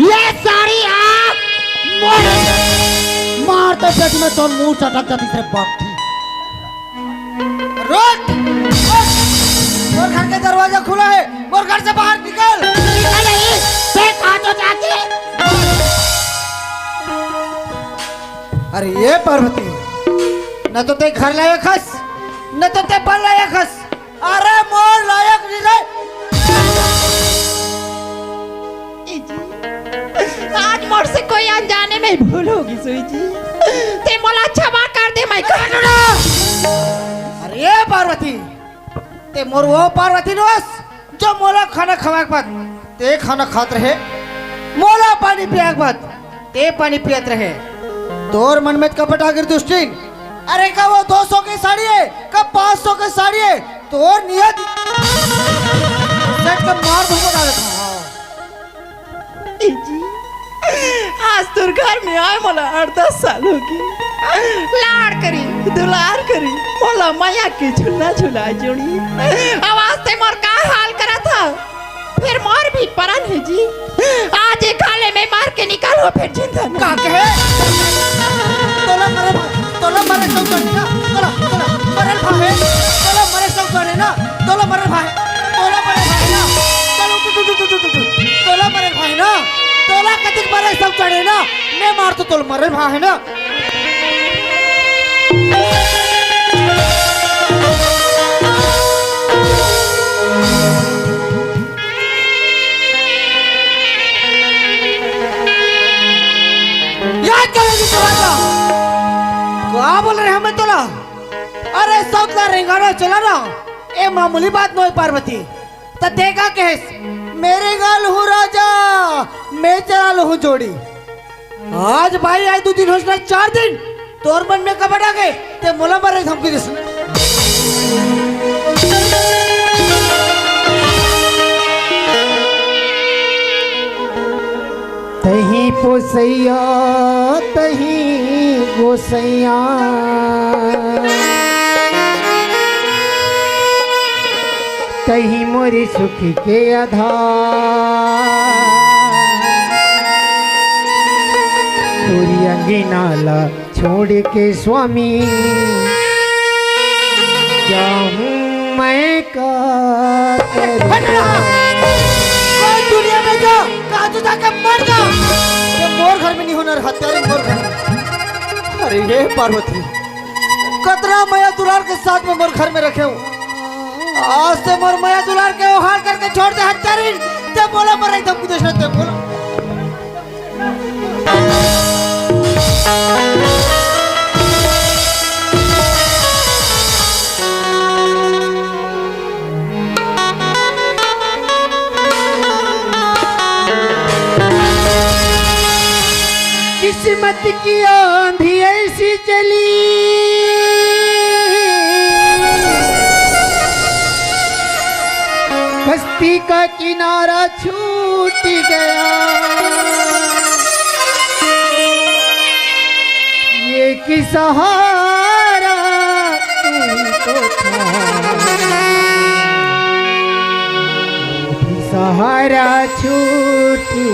ये साड़ी आ, मारे, मार तो सच में तो मुंह चटक जाती तेरे बाप की। रुक, रुक, मोर घर के दरवाजा खुला है, मोर घर से बाहर निकल। निकल नहीं, ते कहाँ तो जाती है? अरे ये पार्वती, न तो ते घर लायक हस, न तो ते बन लायक हस। अरे मोर लायक नहीं रे। ए जी, आज मोर से कोई अनजाने में भूल होगी सुई जी। ते मोला क्षमा कर दे, मैं कह अरे ये पार्वती, ते मोर वो पार्वती नोस, जो मोला खाना खवाए के बाद ते खाना खात रहे, मोला पानी पियाए के बाद ते पानी पियत रहे। तोर मन में कपट आ गिर दुष्टिन। अरे का वो दो सौ के साड़ी है, का पाँच सौ के साड़ी है? तोर नियत सच का मार दूंगा डाल। ए जी, आज तोर घर में आए मोला आठ दस साल होगे। लाड़ करी, दुलार करी, मोला मया के झुलना झुला जोड़ी। अब आज ते मोर का हाल करत हा? फिर मोर भी परन है जी। आज एक हाले में मार के निकालो, फिर जिंदा नहीं। का कहे? तोला मरे भा-, तोला मरे सब जाने ना। तोला, तोला मरे भाहे। तोला मरे सब जाने ना। तोला मरे भाहे। तोला मरे भाहे ना। चलो, तू, तू, तोला मरे भाहे ना। तोला कतिक मरे सब जाने ना। मैं मार तो तोला मरे भाहे ना। याद करो जी, तोला का, का बोल रहे हमें तोला? अरे, सौतला रेंगाना चला ना, ए मामूली बात नोय पार्वती। त ते का कहेस, मेरे गाल हूँ राजा, मैं चला लूँ जोड़ी। आज भाई, आज दो दिन होइस ना, चार दिन तोर मन में कपट आ गे, ते मोला मरे धमकी देस। तहीं पोसैया, तहीं गोसैया, तहीं मोरी सुख के आधार। तोरी अंगना ला छोड़ के स्वामी, जाहूँ मैं का हट रहा। कोई दुनिया में जा, काजू जाके मर जा। ये मोर घर में नहीं होना रहा, तेरे मोर घर में। अरे ये पार्वती, कतना मया दुलार के साथ में मोर घर में रखे हूँ। आज ते मोर मया दुलार के ओहार करके छोड़ दे हत्यारिन। ते बोला मरे धमकी देस ना, ते बोला। किस्मत की आंधी ऐसी चली, कश्ती का किनारा छूट गया। ये कि सहारा तू ही तो था। सहारा छूटी।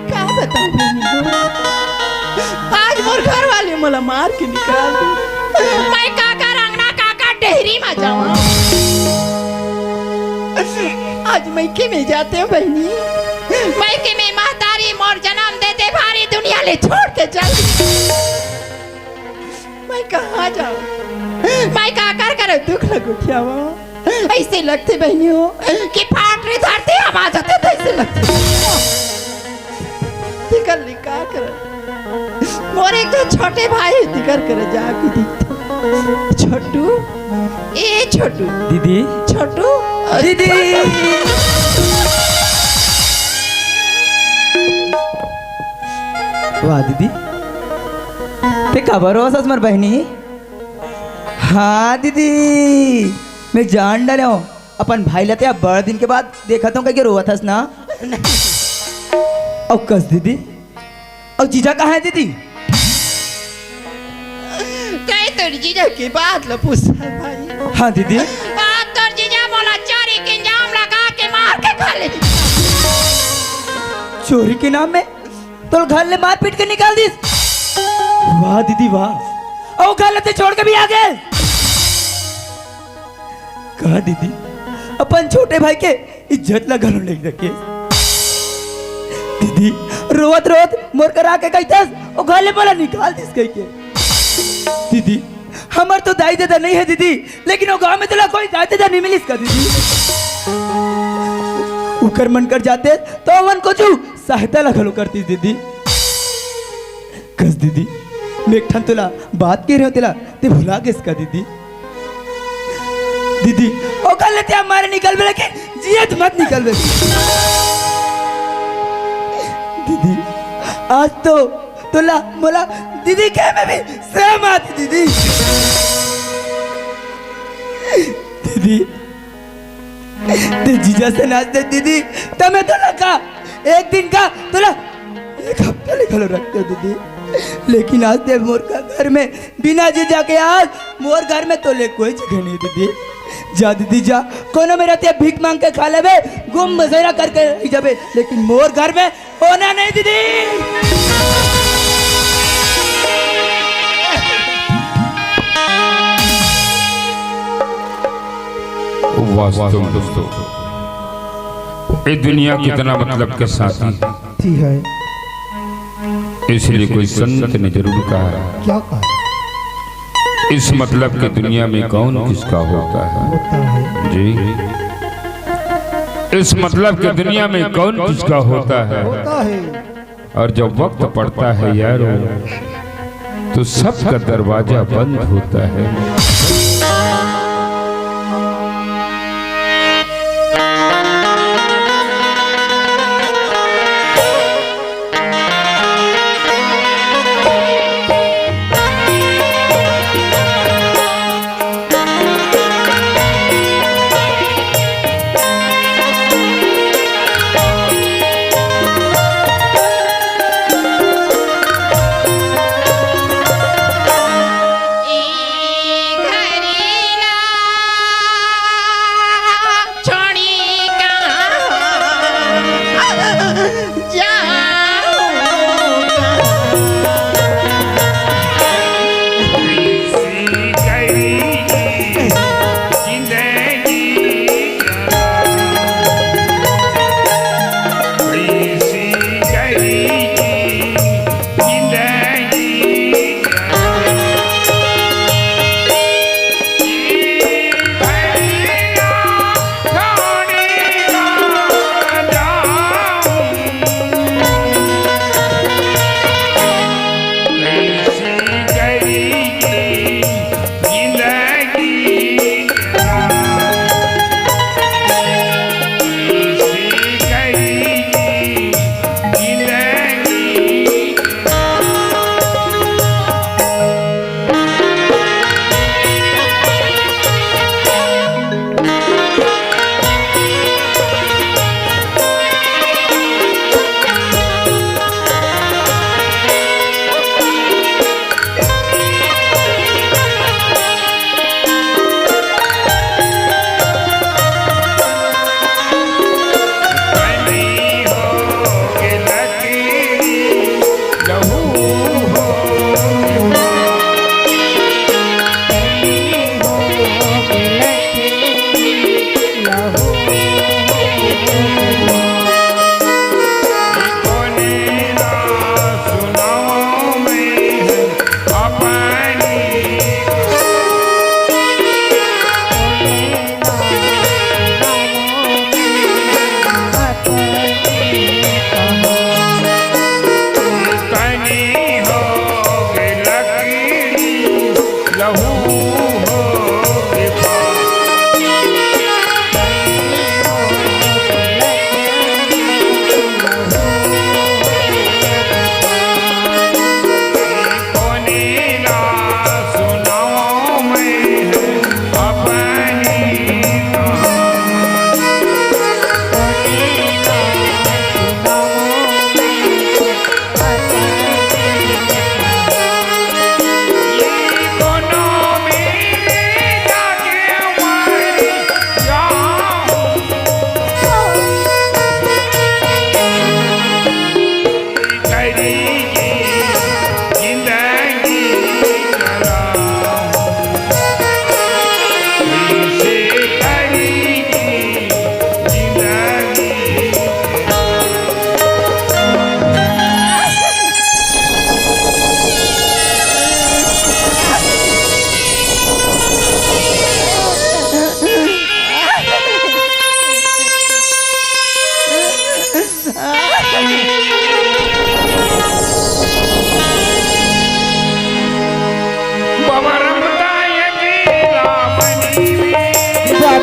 का बताऊं बहिनी हो? आज मोर घर वाले मोला मार के निकाल दे। मैं काकर अंगना, काकर डेहरी म जावां? आज मइके में जातेंव बहिनी। मइके में महतारी मोर जनम देते भारी दुनिया ले छोड़ के चल दी। मैं कहाँ जावां? मैं काकर करा दुख ल गोठियावां? अइसे लगथे बहिनी हो कि फाट रे धरती हम आ जाते, त अइसे लगथे। तिकर ले का करा? मोर एक ठो छोटे भाई हे, तिकर करा जाके देखथंव। छोटू, ए छोटू। दीदी। छोटू। दीदी। वाह दीदी, तें काबर रोवत हस मोर बहिनी? हाँ दीदी, मैं जान डारेंव, अपन भाई ला तें बड़ दिन के बाद देखत हंव कहिके रोवत हस ना। अउ कस दीदी, अउ जीजा कहाँ हे दीदी? कहे तोर जीजा के बात ल पूछ भाई। हाँ दीदी। आज तोर जीजा मोला चोरी के इल्जाम लगा के मार के खा ले। चोरी के नाम में तोला घर ले मार पीट के निकाल दिस। वाह दीदी वाह, अउ घर ले तें छोड़ के भी आ गे। का दीदी, अपन छोटे भाई के इज्जत ला घलो नइ रखे। दीदी, रोवत रोवत मोर करा आके कहिथस, ओ घर ले मोला निकाल दिस कहिके। दीदी, हमर तो दाई ददा नइ हे दीदी, लेकिन ओ गांव में तोला कोई दाई ददा नइ मिलिस का दीदी? उकर मन कर जाते त ओमन कुछु सहायता ला घलो करतिस दीदी। कस दीदी, मैं एक ठन तोला बात कहे रहेंव तेला, तें भुला गेस का दीदी? दीदी, ओकर ले तें मारे निकलबे, लेकिन जियत मत निकलबे। दीदी, आज तो तोला मोला दीदी कहे में भी शर्म आथे दीदी। दीदी, तें जीजा सन आज तें दीदी, त मैं तोला का एक दिन का तोला एक हफ्ता ले घलो रखतेंव दीदी, लेकिन आज तें मोर का घर में बिना जीजा के, आज मोर घर में तोर ले कोई जगह नइ हे दीदी। जा दीदी जा, कोनो मेर तें भीख मांग के खा लेबे, गुम मसेरा करके रहि जाबे, लेकिन मोर घर में होना नहीं दीदी। वास्तव में दोस्तों, ये दुनिया कितना मतलब के साथी है। इसलिए कोई संत ने जरूर कहा है, क्या कहा है? इस मतलब के दुनिया में कौन किसका होता है? होता है। जी, इस मतलब के दुनिया में कौन किसका होता है? होता है। और जब वक्त पड़ता है यारो, तो सबका दरवाजा बंद होता है।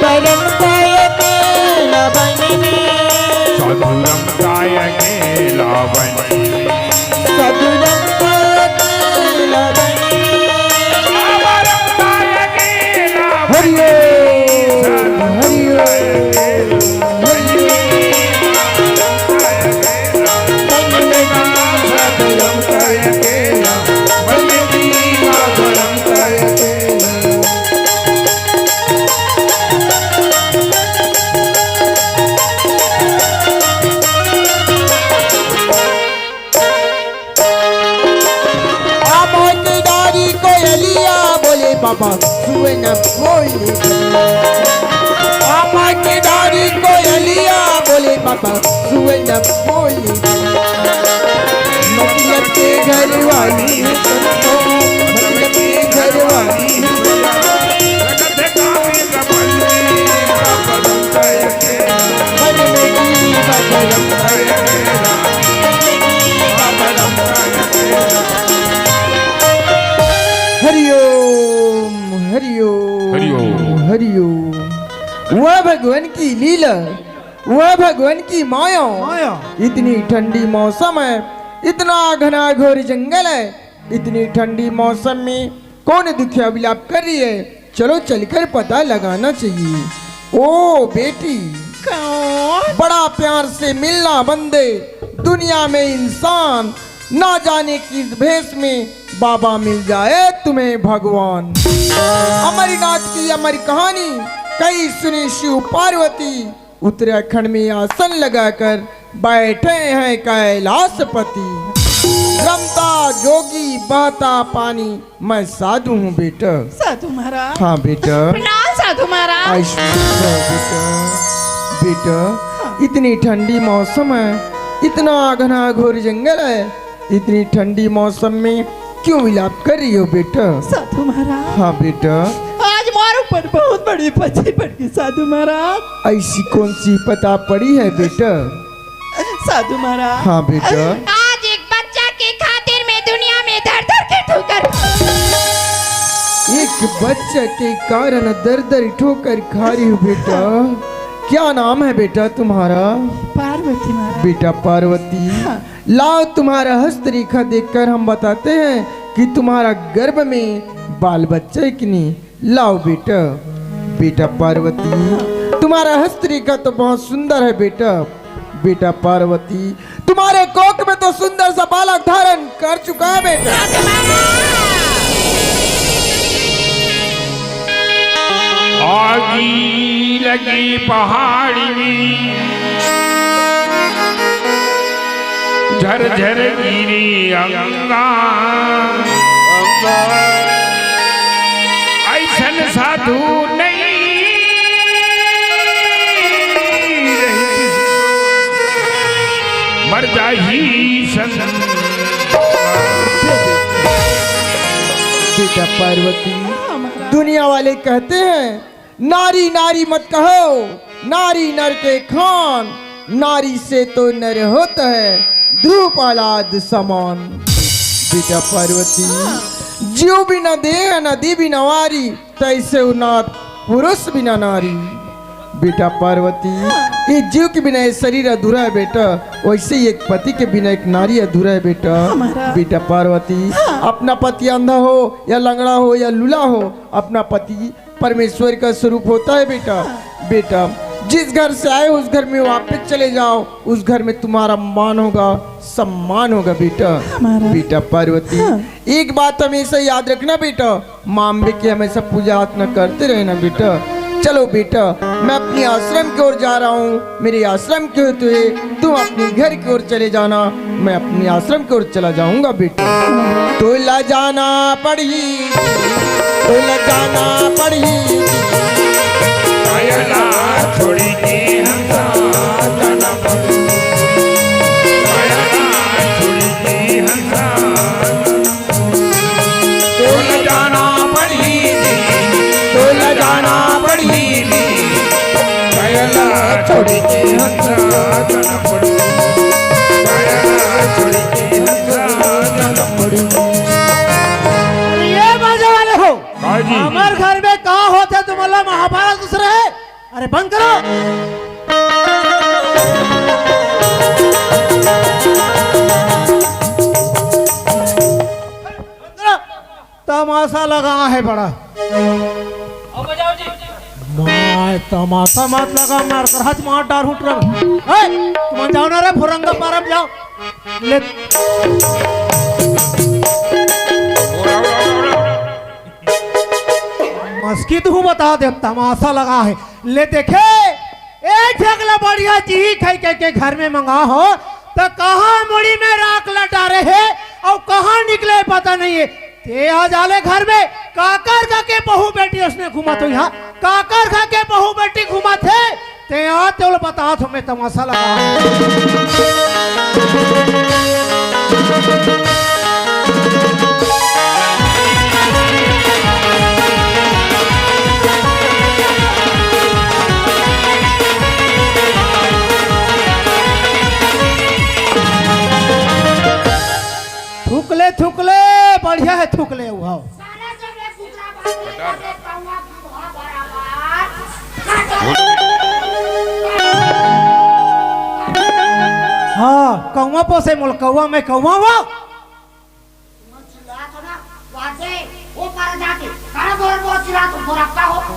परम काय के लावणी में। साधु रमता अकेला बनी। साधु रमता अकेला बनी। बाबा रमता अकेला हरि ओम। साधु हरि ओम। रमता अकेला। आमा के डारी कोयलिया बोले बाबा सुन बोले। आमा के डारी कोयलिया बोले बाबा सुन बोले। मतलब के घर वाली है सबको, मतलब के घर वाली है। हरिओम, हरिओम, हरिओम। हरिओम। वह भगवान की लीला, वह भगवान की माया। माया। इतनी ठंडी मौसम है, इतना घना घोर जंगल है, इतनी ठंडी मौसम में कौन दुखिया विलाप कर रही है? चलो चलकर पता लगाना चाहिए। ओ बेटी, कौन? बड़ा प्यार से मिलना बंदे, दुनिया में इंसान, ना जाने किस भेष में बाबा मिल जाए तुम्हें भगवान। अमरनाथ की अमर कहानी कही सुनी शिव पार्वती। उत्तराखंड में आसन लगाकर बैठे हैं कैलाशपति। रमता जोगी बहता पानी, मैं साधु हूँ बेटा। साधु महाराज। हाँ बेटा। प्रणाम साधु महाराज। आयुष्मान भव बेटा। बेटा, हाँ। इतनी ठंडी मौसम है, इतना घना घोर जंगल है, इतनी ठंडी मौसम में क्यों विलाप कर रही हो बेटा? साधु महाराज। हाँ बेटा। आज मोर ऊपर बहुत बड़ी विपत्ति पड़ गई साधु महाराज। ऐसी कौन सी विपदा पड़ी है बेटा? साधु महाराज। हाँ बेटा। आज एक बच्चा के खातिर मैं दुनिया में दर दर के ठोकर। एक बच्चा के कारण दर दर ठोकर खा रही हो बेटा। क्या नाम है बेटा तुम्हारा? पार्वती महाराज। बेटा पार्वती, हाँ। लाओ, तुम्हारा हस्तरेखा देखकर हम बताते हैं कि तुम्हारा गर्भ में बाल बच्चा है कि नहीं। लाओ बेटा। बेटा पार्वती, तुम्हारा हस्तरेखा तो बहुत सुंदर है बेटा। बेटा पार्वती, तुम्हारे कोख में तो सुंदर सा बालक धारण कर चुका है बेटा। आगी लगी पहाड़ी में, झरझर गिरी अंगा। ऐसन साधु नहीं रही, मर जाही संत। बेटा पार्वती, दुनिया वाले कहते हैं, नारी नारी मत कहो, नारी नर के खान, नारी से तो नर होता है द्रुपद समान। बेटा पार्वती, हाँ। जीव बिना देह, नदी बिना वारी, तैसे उनाथ पुरुष बिना नारी। बेटा पार्वती, हाँ। ये जीव के बिना ये शरीर अधूरा है बेटा, वैसे ही एक पति के बिना एक नारी अधूरा है बेटा। हमारा बेटा पार्वती, हाँ। अपना पति अंधा हो या लंगड़ा हो या लूला हो, अपना पति परमेश्वर का स्वरूप होता है बेटा। हाँ। बेटा, जिस घर से आए हो, उस घर में वापस चले जाओ, उस घर में तुम्हारा मान होगा, सम्मान होगा बेटा। हमारा बेटा पार्वती, हाँ। एक बात हमेशा याद रखना बेटा, माँ अम्बे की हमेशा पूजा अर्चना करते रहना बेटा। चलो बेटा, मैं अपने आश्रम की ओर जा रहा हूँ, मेरे आश्रम के होते हुए तुम अपने घर की ओर चले जाना, मैं अपने आश्रम की ओर चला जाऊंगा बेटा। तोला जाना पड़ही, तोला जाना पड़ही। कायला छोड़ी के हमसा जाना पड़ही। कायला छोड़ी के हमसा तोला जाना पड़ही जी, तोला जाना पड़ही जी। कायला छोड़ी के हमसा जाना पड़ही। कायला छोड़ी के हमसा जाना पड़ही। अरे ये बाजे वाले हो, हाँ जी। हमर घर में का होथे, तुमन ला महाभारत घुस रहे? अरे बंद करो। तमाशा लगा है बड़ा। मैं तमाशा मत लगा, मार कर हाथ मार डार उठ रहा। ए, तुम जाओ ना रे, फुरंगा पारम जाओ। ले। मस्की तू बता दे, तमाशा लगा है। ले देखे, ए झगला बढ़िया जी खाई के, के घर में मंगा हो, तो कहाँ मुड़ी में राख लटा रहे और कहाँ निकले पता नहीं है। ते आ जाले घर में, काकर खा के बहू बेटी उसने घुमा तो यहाँ, काकर खा के बहू बेटी घुमा थे, ते आ तो बता तुम्हें तमाशा लगा। थुकले थुकले बढ़िया है, थुकले उहाव। हाँ, कौवा पोसे मोल कौवा, मैं कौवा हुआ।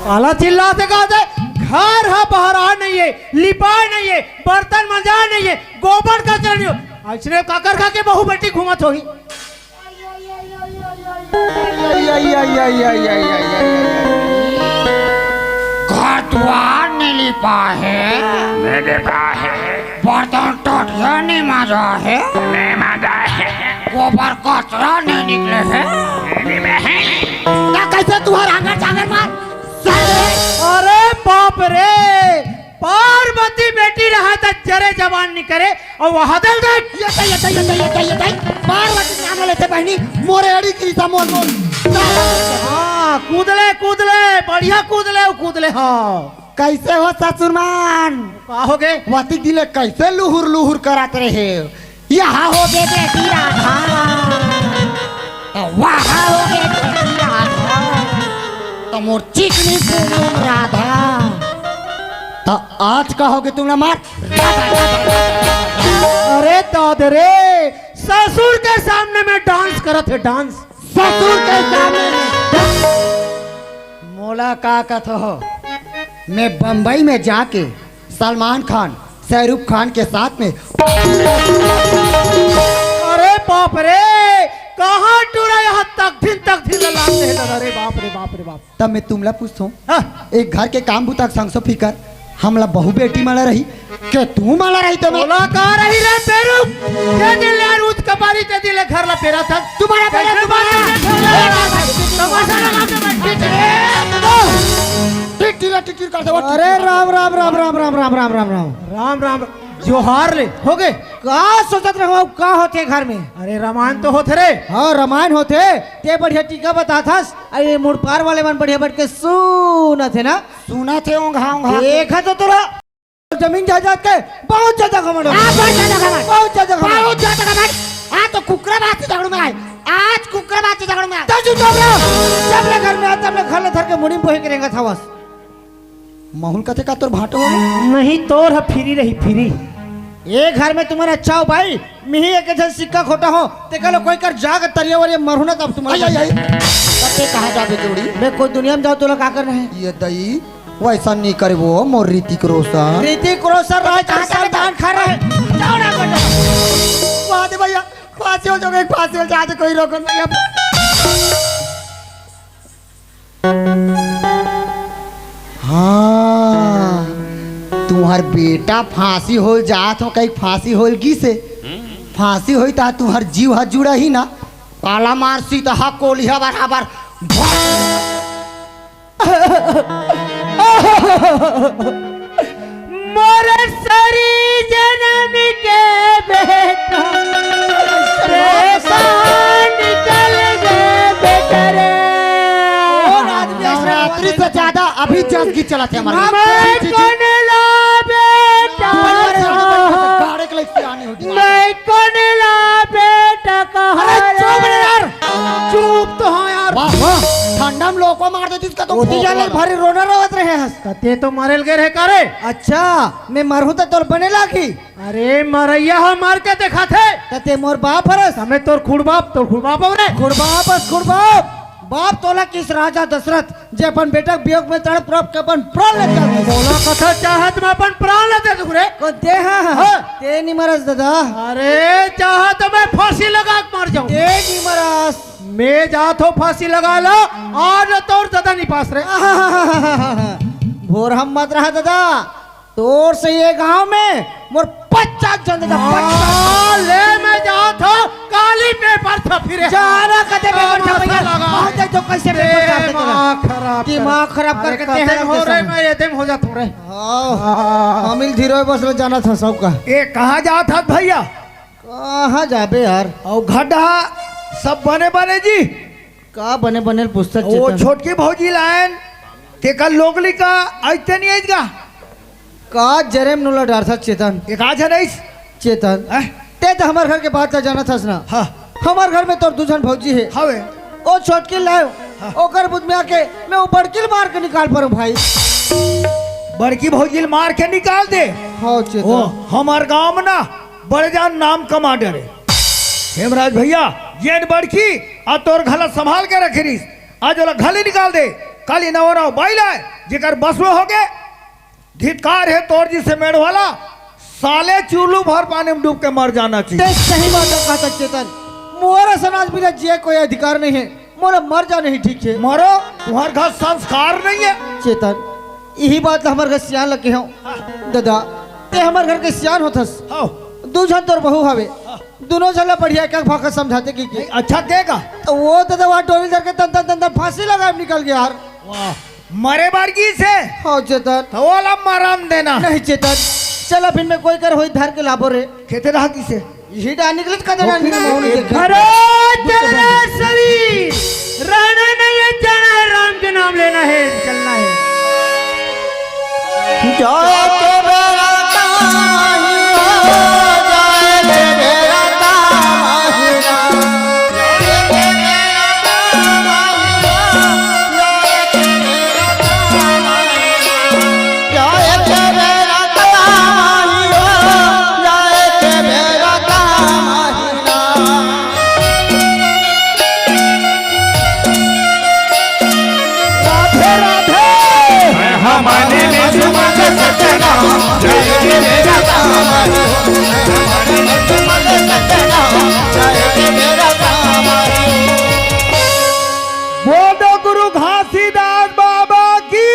काला चिल्लात हे का दे? घर ह बहरा नहीं है, लिपा नहीं है, बर्तन मंजा नहीं है, गोबर कचरा नहीं हो। अइसने काकर खा के बहू बेटी घूमत होही। घर दुआर नहीं लिपा है, नहीं लिपा है। बर्तन टटिया नहीं मांजा है, नहीं मांजा है। गोबर कचरा नहीं निकले है, नहीं निकले है। ना कैसे तुहर आंगन जांगन मार। अरे बाप रे, पार्वती बेटी रहा त जरे जवान निकरे, और वह दल दे। ये दे, ये दे, ये दे, ये दे, ये दे। पार्वती नाम लेते बहनी, मोरे अड़ी की सा मोल मोल। हाँ, कूदले, कूदले, बढ़िया कूदले, वो कूदले, हाँ। कैसे हो ससुर मान? का हो गे? वती दिले कैसे लुहुर लुहुर करात रहे? यहाँ हो गे बेटी राधा, तो वहाँ हो गे बेटी राधा, तो मोर चिकनी पूनम राधा, तो आज का हो गे तुमला मार। अरे दादा रे, ससुर के सामने में डांस करत हे, डांस। ससुर के सामने में डांस। मोला का कथो हो, मैं बम्बई में जाके सलमान खान, शाहरुख खान के साथ में। अरे बाप रे, कहाँ टूरा यहाँ तक दिन तक दिन लाते हैं दादा रे, बाप रे, बाप रे, बाप। तब मैं तुमला पूछथों, हाँ। एक घर के काम बुता के संगसो फिकर, हमला बहू बेटी माला रही, के तू माला रही तो मैं ओला का रही रे पेरू, के दिन ले यार ऊंच कपारी ते दिन ले घर ला पेरा था। तुम्हारा पेरा, कैसे तुम्हारा। बात है, तमाशा लगा के बैठी है। टिटिरा टिटिर कर दे, वो अरे टिटिरा। राम, राम, राम। राम, राम। जोहार ले, हो गे? का सोचत रहो, का होथे घर में? अरे रामायण तो होथे रे। हाँ, रामायण होथे। ते बढ़िया टीका बताथस। अरे मुड़पार वाले मन बढ़िया बैठ के सुनत हे ना? सुनत हे, ओंघा, ओंघा। देखा तो तोरा जमीन जायदाद के बहुत ज्यादा घमंड हो। हाँ, बहुत ज्यादा घमंड। बहुत ज्यादा घमंड। बहुत ज्यादा घमंड। आज तो कुकरा बात से झगड़ू में आए। आज कुकरा बात से झगड़ू में आए। तू चुप रहो। जब ले घर में आ, तब ले घर ले धर के मुड़ी में बोहे के रेंगत हवस। माहौल कथे का तोर भांटो हो? नहीं, तोर ह फ्री रही, फ्री। ए घर में तुमन अच्छा हो भाई, मिही एक झन सिक्का खोटा हो, ते कलो कोई कर जाग तरिया वरिया मरहु ना तब तुमन आई, आई, आई। तब ते कहाँ जाबे जोड़ी? मैं कोई दुनिया में जाओ, तोला का करना है? ये दई, वैसा नहीं करे वो, मोर ऋतिक रोशन। ऋतिक रोशन, राज कहाँ जाबे सलमान खान रहे। जाओ ना, कोई जाओ। वहाँ दे भैया, फांसी हो जाओगे, फांसी हो जाते, कोई रोको नहीं अब। हाँ, तुम्हार बेटा फांसी होल जात हो, कहीं फांसी होल गिसे। फांसी होई ता तुम्हार जीव हा जुड़ा ही ना। पाला मार सीता हा कोलिहा बराबर। मोर सरी जनम के बेटा, रे बाहर निकल गे बेटा रे। नवरात्रि से ज्यादा अभी जस गीत चलत हे हमारे। मैं कोन ला बेटा, गाड़े के लिए सियानी होगी। मैं कोन ला बेटा कहा अरे चुप रे यार। चुप तो हाँ यार। वाह, वाह। ठंडा में लोग पा मार देतिस का तो ओती भोकवा जाने ला। भारी रोना रोवत रहे हस। त तें तो मरेल गे रहे का रे? अच्छा, मैं मरहूं त तोर बने लागी। अरे मरइया ह, मर के देखाथे। त तें मोर बाप हरस। त मैं तोर खुड़बाप, तोर खुड़बाप हंव रे। खुड़बाप हस, खुड़बाप। बाप तोला किहिस राजा दशरथ, जे अपन बेटा के वियोग में तड़प तड़प के अपन प्राण ले डाल दिस। मोला कथस चाहत में अपन प्राण ले दे दूं रे। कोन तें हा? हाँ। तें नी मरस ददा। अरे चाहत में फांसी लगा के मर जाऊं। तें नी मरस। मैं जात हंव फांसी लगाय ला, आज तोर ददा नी पास रे। भोरहा मत रहा ददा, तोर से ये गांव में मोर पचास झन ददा, पचास। हाँ, ले मैं जात हंव, काली पेपर छपही रे। जाना कते पेपर छपही रे? लगा। आ जाए तो कैसे पेपर छपही रे? दिमाग खराब कर। दिमाग खराब अरे करके कते तेहन हो रे, मैं एदे में हो जात हंव रे। हाँ। हाँ। अमिल धीरो बस ले जाना था सबका। ए, कहाँ जात हस भइया? कहाँ जाबे यार? अउ गड्ढा सब बने बने जी? का बने बने ल पूछथस चेतन? छोटकी भौजी लायन, तेकर लोगली का अइस ते नी अइस गा? का जरे म नोला डारथस चेतन? एक आ झन अइस। चेतन, हैं? तें त हमर घर के बात ला जानत हस ना। हाँ। हमर घर में तोर दू झन भौजी हे। हवे। ओ छोटकी ल लायेंव, हाँ। ओकर बुध में आके मैं ओ बड़की ल मार के निकाल परेंव भाई। बड़की भौजी ल मार के निकाल दे? हाँ चेतन। ओ, हमर गांव में ना बड़े जान नाम कमा डरे। हेमराज भइया, जेन बड़की अउ तोर घर ला संभाल के रखे रहिस, आज ओला घर ले निकाल दे। काली नवा नवा बाई लाय, जेकर बस में होगे। धिक्कार हे तोर जइसे मेड़ वाला, साले चुल्लू भर पानी में डूब के मर जाना चाहिए। तें सही बात कहत हस चेतन, मोर असन आदमी ला जिये कोई अधिकार नहीं हे। मोला मर जाना ही ठीक हे। मरो, तुम्हर घर संस्कार नहीं हे। चेतन, इही बात ला हमर घर सियान ला केहेंव। ददा, तें हमर घर के सियान होथस। हाँ। दू झन तोर बहू हवे। हाँ। दूनों झन ला बढ़िया एक एक भाखा समझाते कि, कि। नहीं, अच्छा केहे गा? त ओ ददा वहाँ डोरी धर के तन तन तन तन फांसी लगाय निकल गे यार। वाह, मरे बर गिस हे। हाँ चेतन। त ओला मरन देना। नहीं चेतन, चल अभी मैं कोई कर होई धर के लाबो रे। खेते रहा किसे? इही डाहर निकलत का देना निकलत। अरे चल रे शरीर, रहना नहीं है, जाना है, राम के नाम लेना है, चलना है। जाए के बेरा काम आही हो, जाए के बेरा काम आही हो। राधे राधे। बोलो गुरु घासीदास बाबा की।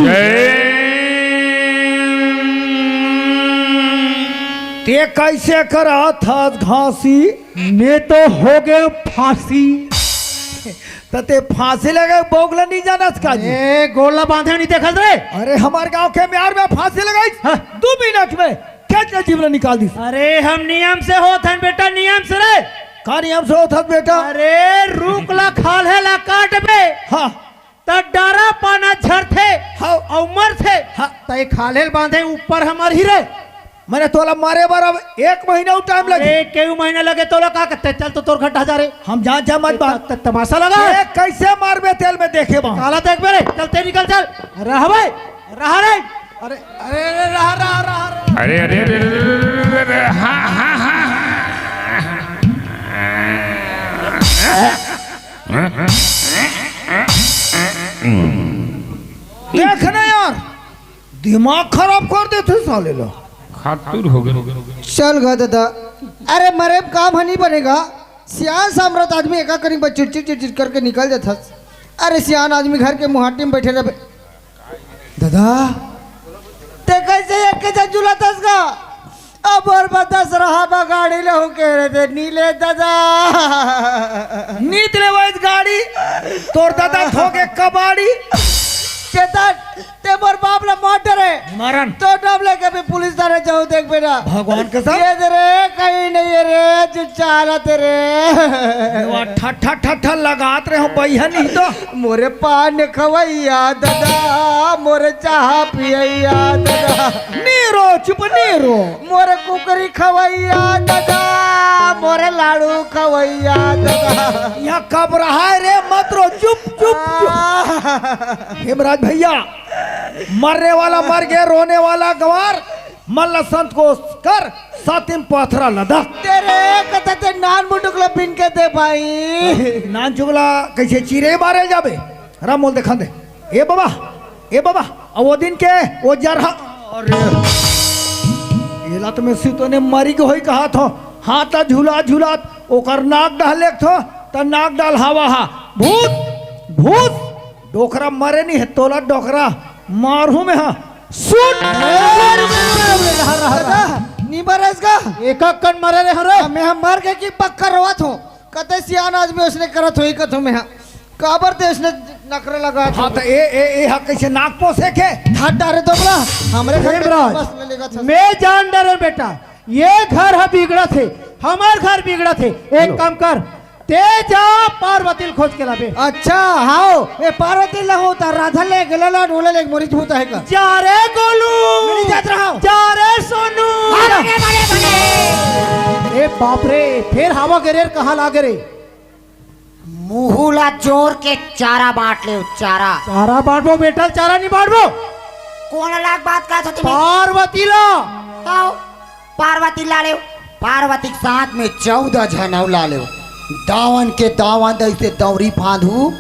जय। तें कइसे करत हस घासी? मैं तो हो गेंव फांसी। त तें फांसी लगे बउक ला नी जानस का जी? ए, गोड़ ला बांधे नी देखस रे। अरे हमर गांव के मेर में फांसी लगाइस, हाँ। दू मिनट में खेत ले जीव ला निकाल दिस। अरे हम नियम से होथन बेटा, नियम से रे। का नियम से होथस बेटा? अरे रूख ला खाल्हे ला काटबे। हाँ। त डारा पाना झरथे, हाँ। अउ मरथे। हाँ। त ए खाल्हे ल बांधे ऊपर हमर ही रे। मने तोला मारे बर अब एक महीना अउ टाइम लगे। अरे, केऊ महीना लगे तोला का करथे? चल तो तोर घर ढह जा रे। हम जान जा मत ए, बात। त-, त-, तमाशा लगा। ए, कइसे मारबे तेला मैं देखे बा। काला देखबे रे, चल ते निकल चल। रह बे, रह रे। अरे, अरे, अरे, रह, रह, रह, रह। अरे, अरे, अरे, अरे, अरे, अरे, हाँ, हाँ, हाँ, हाँ। देख ना यार, दिमाग खराब कर देथे साले ला। खातुर हो गए। चल गा ददा, अरे मरे म काम ह नहीं बनेगा। सियान सामरथ आदमी एका करी बस चिड़चिड़ चिड़चिड़ करके निकल जाथस। अरे सियान आदमी घर के मुहाटी में बैठे रहे। ददा, ते कैसे एक के जन जुलाथस गा? अब और बता सरहा बा गाड़ी ले हूँ कह रहे थे, नी ले ददा। नीत ले वैस गाड़ी, तोर ददा थोके कबाड़ी। चेतन, ते मोर बाप ला मार डरे। मरन। तो डब लेके भी पुलिस थाने जाऊं, देख बेटा। भगवान कसम। ये दे रे, कहीं नहीं है रे, जो चाह रहा तेरे। ठा ठा ठा ठा लगात रहे हो बहिया नहीं तो। मोरे पान खवैया दादा, मोरे चाह पियैया दादा। नी रो, चुप नी रो। मोरे कुकरी खवैया दादा, मोरे लाड़ू खवैया दादा। यहाँ कब रहा है रे, मत रो, चुप, चुप, चुप। हेमराज भैया, मरने वाला मर गया, रोने वाला गंवार, मल्ला संत को कर, सातिम पाथरा लदा। तेरे कथा ते नान मुटुक ला पिन के दे भाई। नान चुगला कैसे चीरे मारे जाबे? राम बोल देखा दे। ए बाबा, ए बाबा, अब वो दिन के वो जरहा, अरे, ये लात में सीतो ने मरी के होई कहा थो, हाथ ला झुला झुलात, ओकर नाक डाल लेक थो, त नाक डाल हवा हा, भूत, भूत, डोकरा मरे नहीं है, तोला डोकरा मारू में हा, सुन। ए, रुक, रुक, रुक, रुक, रहा, रहा, रहा। दादा, नी मरे इसका? एक एक कन मरे रे, हरे। मैं हम मर गए कि पक्का रोवत हो। कते सियान आदमी उसने करत होई कथो में हा। काबर ते उसने नखरा लगा हाँ, तो ए, ए, ए, हा कैसे नाक पोसे के? हाथ डारे दोबला, हमरे घर में हेमराज, बस ले लेगा था। मैं जान डरे बेटा, ये घर हा बिगड़त हे, हमार घर बिगड़त हे। एक लो। काम कर, ते जा पार्वती ल खोज के लाबे। अच्छा, हाओ, ए पार्वती ला हो, त राधा ले, गला ला, डोला ले, मोरी भूत है का? जा रे गोलू। मिल जात रहा। जा रे सोनू। अरे, बड़े, बड़े। ए बाप रे, फिर हवा गिरे, कहाँ लागे रे? मुहू ला जोर के चारा बांट ले, चारा। चारा बांटबो बेटा, चारा नहीं बांटबो। कोन लाग बात का था तुम्हें? पार्वती ला। आओ। पार्वती ला लेव, पार्वती के साथ में चौदह झन अउ ला लेव। दावन के दावन ऐसे दौरी फांदू,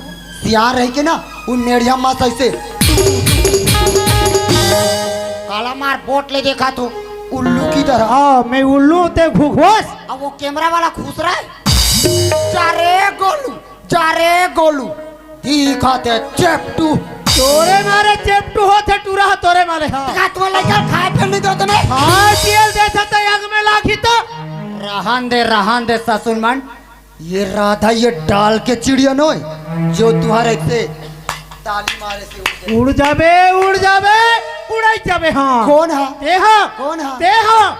सियार रही के ना, उ नेड़िया मस ऐसे काला मार बोट ले देखा तू, उल्लू की तरह। हाँ, मैं उल्लू ते घुघुस। अब वो कैमरा वाला घुस रहा है। जा रे गोलू, जा रे गोलू, दिखा दे चेपटू। तोरे मारे चेपटू होथे टूरा, तोरे मारे, हाँ। का तुम्हें लइका खाए पिए नहीं दो तुम्हें? खाए पिए देथे त आग में लागी तो। रहन दे, रहन दे ससुर मन, ये राधा ये डाल के चिड़िया नोय, जो तुम्हारे से ताली मारे से उड़ जाए। उड़ जाबे, उड़ जाबे, उड़ाई जाबे, हाँ। कौन हा? ते हा। कौन हा? ते हा।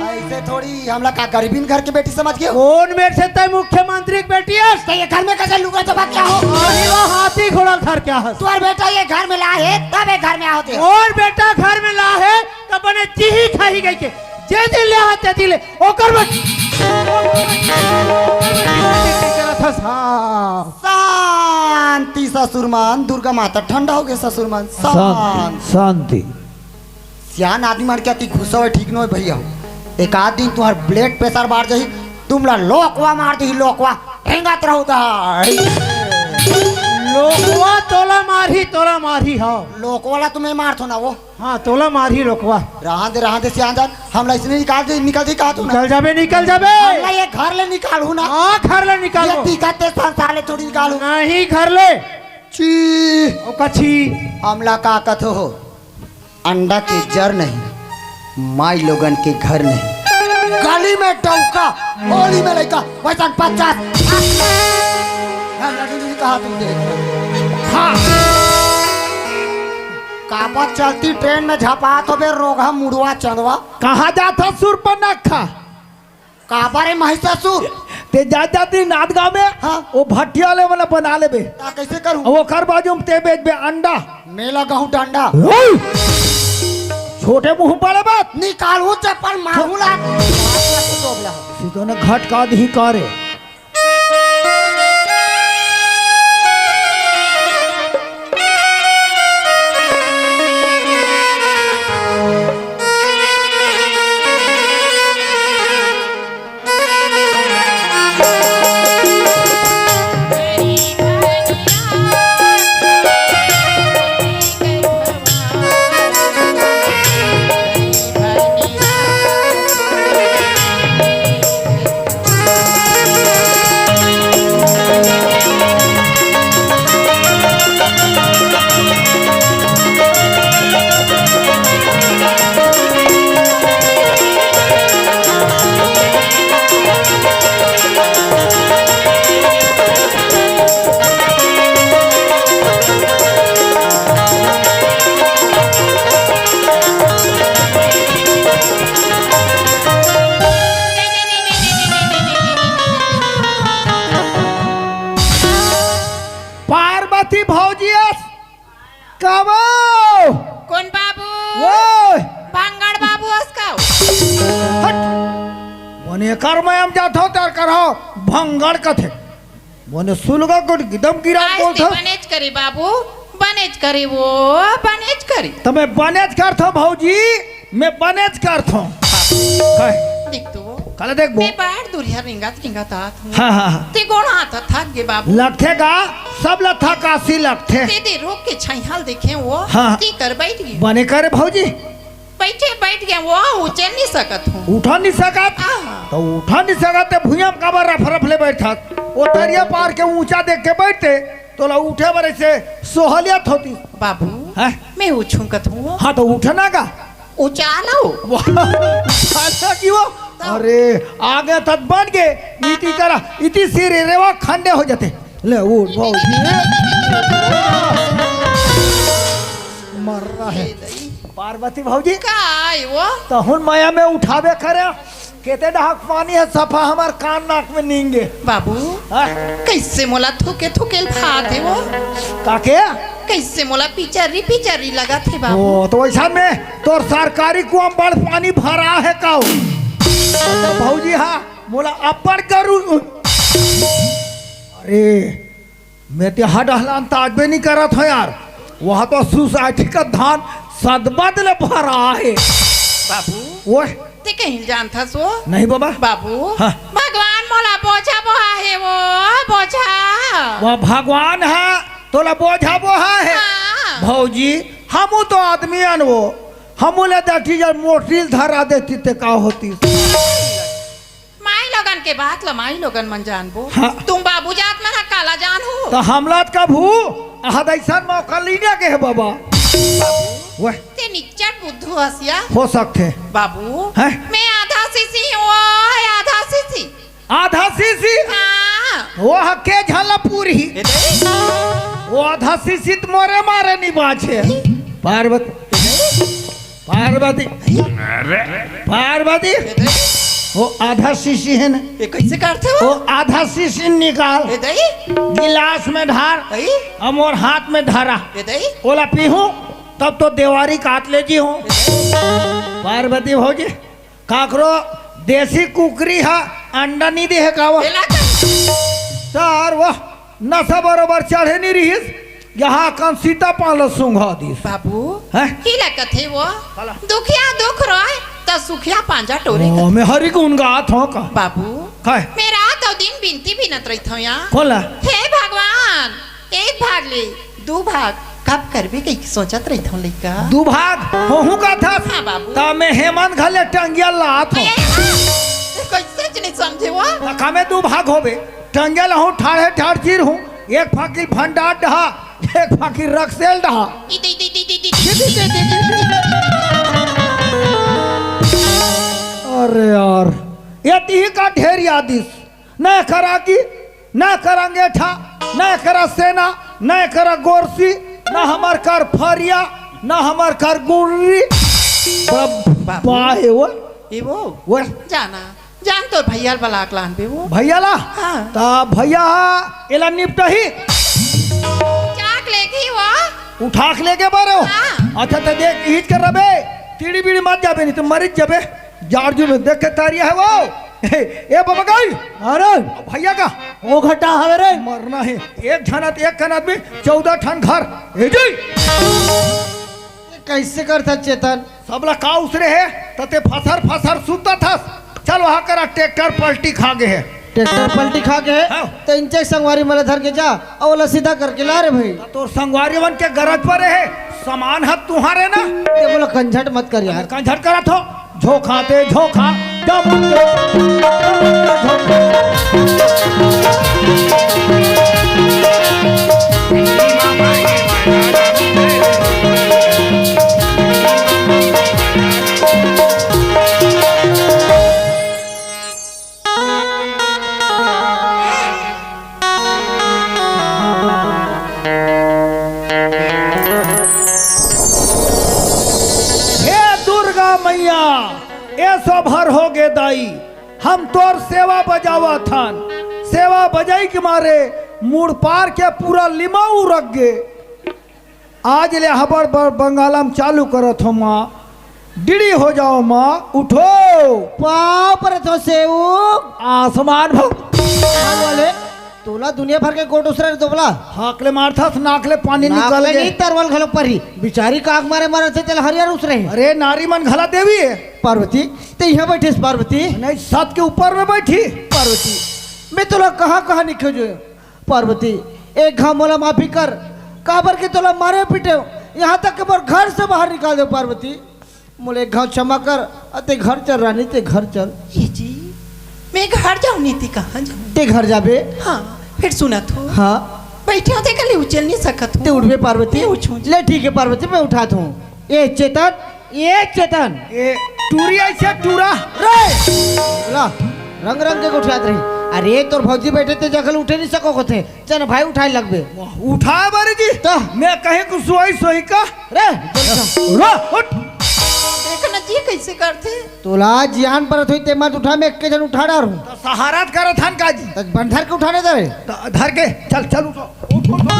ऐसे थोड़ी हमला का गरीबीन घर के बेटी समझ गयो? कौन मेर से तय मुख्यमंत्री के बेटी हस? तो ये घर में कैसे लुगा जबा क्या हो? आही वा हाथी घोड़ा धर क्या हस? तोर बेटा ये घर में ला है, तब ये घर में आओ थे। और बेटा घर में ला है, तब बने जी ही खाही गई के। जे दिन ले हाथ ते दिन ले, ओकर बच। शांति ससुर मान, दुर्गा माता ठंडा हो गए ससुर मान, शांति, शांति। शांति। सियान आदमी मन के अति गुस्सा होय ठीक नोहे भैया हो। एक आध दिन तुम्हार blood pressure बाढ़ जाही, तुमला लोकवा मार देही, लोकवा, रेंगत रहू ता। लोकवा तोला मारही, तोला मारही, हाँ। लोकवा ला तुम्हें मारथो ना वो। हाँ, तोला मारही लोकवा। रहन दे, रहन दे सियान जान, हमला इसने निकाल दे, निकल दे कहा तू ना। निकल जाबे, निकल जाबे। हमला ये घर ले निकालू ना। हाँ, घर ले निकालू। ये दिखत ते संसार ले थोड़ी निकालू। नहीं, घर ले। छी। ओ कछी। हमला का कथो हो? अंडा के जर नहीं, माई लोगन के घर नहीं। गली में डौका, होली में लइका, वैसन पचास। हाँ, लड़की जी कहा तुम देख। हाँ। काबर चलती ट्रेन में झपात होबे रोगहा मुड़वा चंदवा? कहाँ जात ह सुरपनखा? काबर रे महिषासुर? ते जात जात ही नांदगांव में, हाँ। वो भटिया ले वाला बना लेबे। ता कैसे करूँ? अब ओकर बाजू में ते बेचबे अंडा। मेला गहूँ डंडा। ओए! छोटे मुंह वाले बात। निकालू चप्पल मारू ला। सीधो ने घटका दी का रे। जाथव, तार करहव भंगड़ कथे। मोने सुलगा को एकदम गिरा आज बोल ते था। बनेच करे बाबू, बनेच करे वो, बनेच करे। त मैं बनेच करथव भौजी, मैं बनेच करथव। काय? देख तो वो। काला देखबो? मैं बाहर दूरिया रिंगत रिंगत आत हूँ। हाँ, हाँ, हाँ। ते गोड़ हाथ थक गे बाबू। लगथे गा, सब ला थकासी लगथे। ते दे रोक के छइहाल देखे वो, हाँ। ती कर बैठ गई। बने करे भौजी। बैठे बैठ गए वो, उठे नहीं सकत हूँ। उठा नहीं सकत? हाँ। तो उठा नहीं सकत ते भुइयां म काबर रफ रफ ले बैठत? वो तरिया पार के ऊंचा देख के बैठते, तोला उठे बर ऐसे सोहलियत होती। बाबू, हैं? मैं उछूंकत हूँ। हाँ, तो उठना का? उचालो। वाह, उचालो की वो? तो? अरे, आगे तक बन के, इति तरह, इति सिर रेवा खंडे हो जाते। ले, उठ, भौजी। मर रहा है। पार्वती भौजी। का आय वो? तहुन माया में उठावे करे। केते डहक पानी हे, सफा हमर कान नाक में नींगे। बाबू, हाँ? कैसे मोला थूके थूके ल भात हे वो? काके? कैसे मोला पिचरी पिचरी लगत हे बाबू? ओ, तो वैसा में तोर सरकारी कुआं म बड़ पानी भरा हे का? तो भौजी हा, मोला अब्बड़ गरू। अरे, मैं ते हा डहलान ताजबे नहीं करत हो यार। वहाँ तो सोसाइटी का धान सदबद ले भरा हे। बाबू, ओए। ते कहीं जानथस वो? नहीं बाबा। बाबू, हाँ। भगवान मोला बोझा बोहा हे वो, बोझा। वो भगवान हा, तोला बोझा बोहा हे। हाँ। भौजी, हमू तो आदमी अन वो, हमू ले दटी जब मोटरी ल धरा देती ते का होती? माई लोगन के बात ल माई लोगन मन जानबो। हाँ। तुम बाबू जात मन ह काला जानहू? त हमला त कभू अहद अइसन मौका लीने के हे बाबा। वह। ते निच्चट बुद्धू हसिया। हो सकथे। बाबू, हैं? मैं आधा सीसी हूँ, ओए आधा सीसी। आधा सीसी? हाँ। वो हके झला पूरी। ए दे। वो आधा सीसी त मोरे मारे नहीं बाचे। पार्वती। पार्वती। अरे। पार्वती। ए दे। वो आधा सीसी हे ना? ये कैसे काटथे वो? वो आधा सीसी निकाल। ए दे। गिलास में ढार। ए? अउ मोर हाथ में धरा। ए दे। ओला पीहूं, तब तो देवारी काट ले जी हूं। पार्वती भौजी, काकरो देसी कुकरी हा अंडा नहीं दे हे का वो? एला का? सर, वो नशा बरोबर चढ़े नहीं रहिस, यहाँ कन सीता पान ल सूंघा दिस। बाबू, हैं? की लगत हे वो? काला? दुखिया दुख रोय, त सुखिया पांजा टोरे ओ, का। मैं हरि गुण गात हूँ का? बाबू, काय? मैं रात अउ दिन बिनती बिनत रहित हूँ यहाँ। कोन ला? हे भगवान, एक भाग ले, दू भाग, कब करबे कहिके सोचत रहित हूँ लइका। दू भाग? होहू का था? हाँ बाबू। त मैं हेमंत घर ले टंगिया लात हूँ। अरे हाँ, ते कैसे नहीं समझे वो? त का मैं दू भाग होबे? टंगे लहूं, ठाढ़े ठाढ़ चीर हूं, एक फाकी भंडार डहा, एक फाकी रक्सेल डहा। ई दे, दे, दे। अरे यार, ये तिही का ढेर यादिस। न करा की, न करा अंगेठा, न करा सेना, न करा गोरसी, न हमर कर फरिया, न हमर कर गुर्री। बब-, बाबू। बा हे वो। ई वो? वो? जाना। जान तोर भैया ल बला के लानबे वो। भैया ला? हाँ। त भैया हा एला निपटही। चाक लेगी वो। उठा के लेगे बारो। हाँ। अच्छा त देख, इहिच कर रबे। तीड़ी बीड़ी मत जाबे, नहीं त मरिच जाबे। जाड़ जू में देख के तारिया हे वो। ए बाबा गई। अरे। भैया का। ओ घटा हवे रे। मरना हे। एक झन आत-, एक कन आदमी, चौदह ठन घर। ए जी। कैसे करथस चेतन? सबला का उसरे हे, त ते फसर फसर सुतत हस। चल वहाँ करा ट्रैक्टर पलटी खा गे हे। ट्रैक्टर पलटी खा गे हे? हाँ। त इंचे संगवारी मन ला धर के जा, अउ ओला सीधा करके ला रे भाई। त तोर संगवारी मन के गरज परे हे, समान ह तुंहर हे ना। ते मोला कंझट मत कर यार। कंझट करत हो। झोंका ते झोंका, डमक ते झोंका। हे दुर्गा मैया, ए सब हर हो गे दाई, हम तोर सेवा बजावत हन। सेवा बजाई के मारे मुड़ पार के पूरा लिमाऊ रख गे। आज ले हबड़ बड़ बंगाला म चालू करत हो माँ। डिड़ी हो जाओ माँ, उठो। पाँव परत हों सेवक। आसमान भव। भगवान बोले, तोला दुनिया भर के गोठ उसरे दोबला। हाक ले मारथस, नाक ले पानी नाक निकल ले गे। नहीं तरवल घलो परही। बिचारी काक मारे मरत हे, तेला हरियर उसरे हे। अरे नारी मन घला देवी हे। पार्वती, ते इहाँ बैठिस पार्वती। नहीं, सत के ऊपर में बैठी। पार्वती, मैं तोला कहाँ कहाँ नहीं खोजे। पार्वती, एक घाव मोला माफी कर, काबर के तोला मारे पीटे, यहाँ तक के मोर घर से बाहर निकाल दे पार्वती। मोला एक घाव क्षमा कर, अ, ते घर चल रानी, ते घर चल। ये जी, मैं घर जाऊँ नहीं, ते कहाँ जाऊँ? ते घर जाबे? हाँ, फिर सुनत हो। हाँ। बैठे हो, ते कले उछल नहीं सकत हो। ते उठबे पार्वती? मैं उठूँ जी। ले ठीक है पार्वती, मैं उठात हूँ। ए चेतन, ए चेतन। ए टूरी ऐसे टूरा। रे! ला, रंग रंग के उठात रही। अरे, तोर भौजी बैठे ते जगह उठे नहीं सको होथे। चल भाई, उठाए लगबे। वाह, उठाए बारे जी। तो? मैं कहे कुछ सोई सोई का। रे, रो, उठ। देख ना जी, कैसे करथे? तोला जियान परत होई, ते मत उठा, मैं एक के जन उठा डारूँ। तो सहारा त करत हन का जी? तो बन धर के उठाने दे रे। तो धर के, चल, चल, उठो। उठ, उठ, उठ।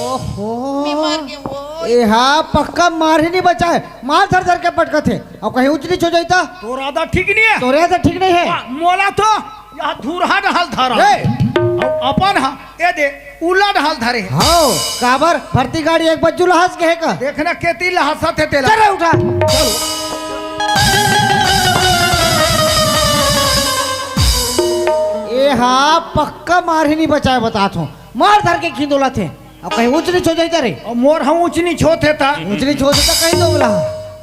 ओहो। मैं मर गया वो। ए हाँ, पक्का मार ही नहीं बचाए। मार धर धर के पटकत हे। अब कहीं ऊंच नीच हो जाता? तोर आदत ठीक नहीं है। तोर आदत ठीक नहीं है। आ, मोला तो यहाँ धूरहा डहाल धरा। ए! अब अपन हा, ए दे, उला डहाल धरे हे। हाँ, काबर? भर्ती गाड़ी एक बज्जू लहास के हे का? देखना केती लहासत हे तेला। चल रे, उठा। ए हाँ, पक्का मार ही नहीं बचाए, बतात हूँ। मार धर के खींदोलत हे। अब कहीं ऊंच नीच हो जाता रे। अब मोर हम ऊंच नीच होत हे ता। ऊंच नीच होत हे ता कहीं दोबला।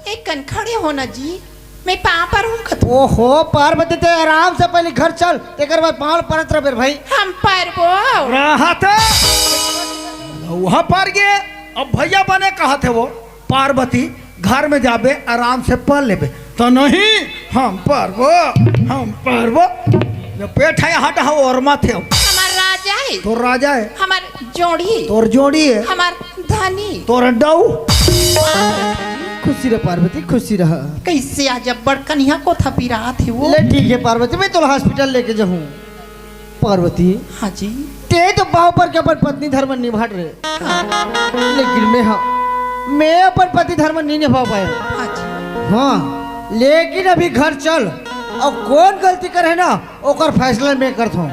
एक कन खड़े होना जी, मैं पाँव परहूँ कथूँ। ओहो, पार्वती ते आराम से पहले घर चल, तेकर बाद पाँव परत रह बेर भाई। हम परबो। रहा था। वहाँ पर गे, अब भैया बने कहा थे वो, पार्वती, घर में जाबे, आराम से पढ़ लेबे। तो नहीं, हम परबो, हम परबो। ये पेट है, हट, हाँ, और मत है। हमार राजा है। तो राजा है। हमार जोड़ी। तोर जोड़ी है। हमार धनी। तोर डऊ। खुशी रह पार्वती, खुशी रह। कैसे आज बड़कनिया को थपी रहा थे वो? ले ठीक है पार्वती, मैं तोला हॉस्पिटल लेके जाऊँ। पार्वती, हाँ जी। ते तो बाव पर के अपन पत्नी धर्म निभात रहे। हाँ। लेकिन मैं, हाँ, मैं अपन पति धर्म नहीं निभा पाए। हाँ जी। हाँ, लेकिन अभी घर चल और कौन गलती करे ना, ओकर फैसला मैं करत हूँ।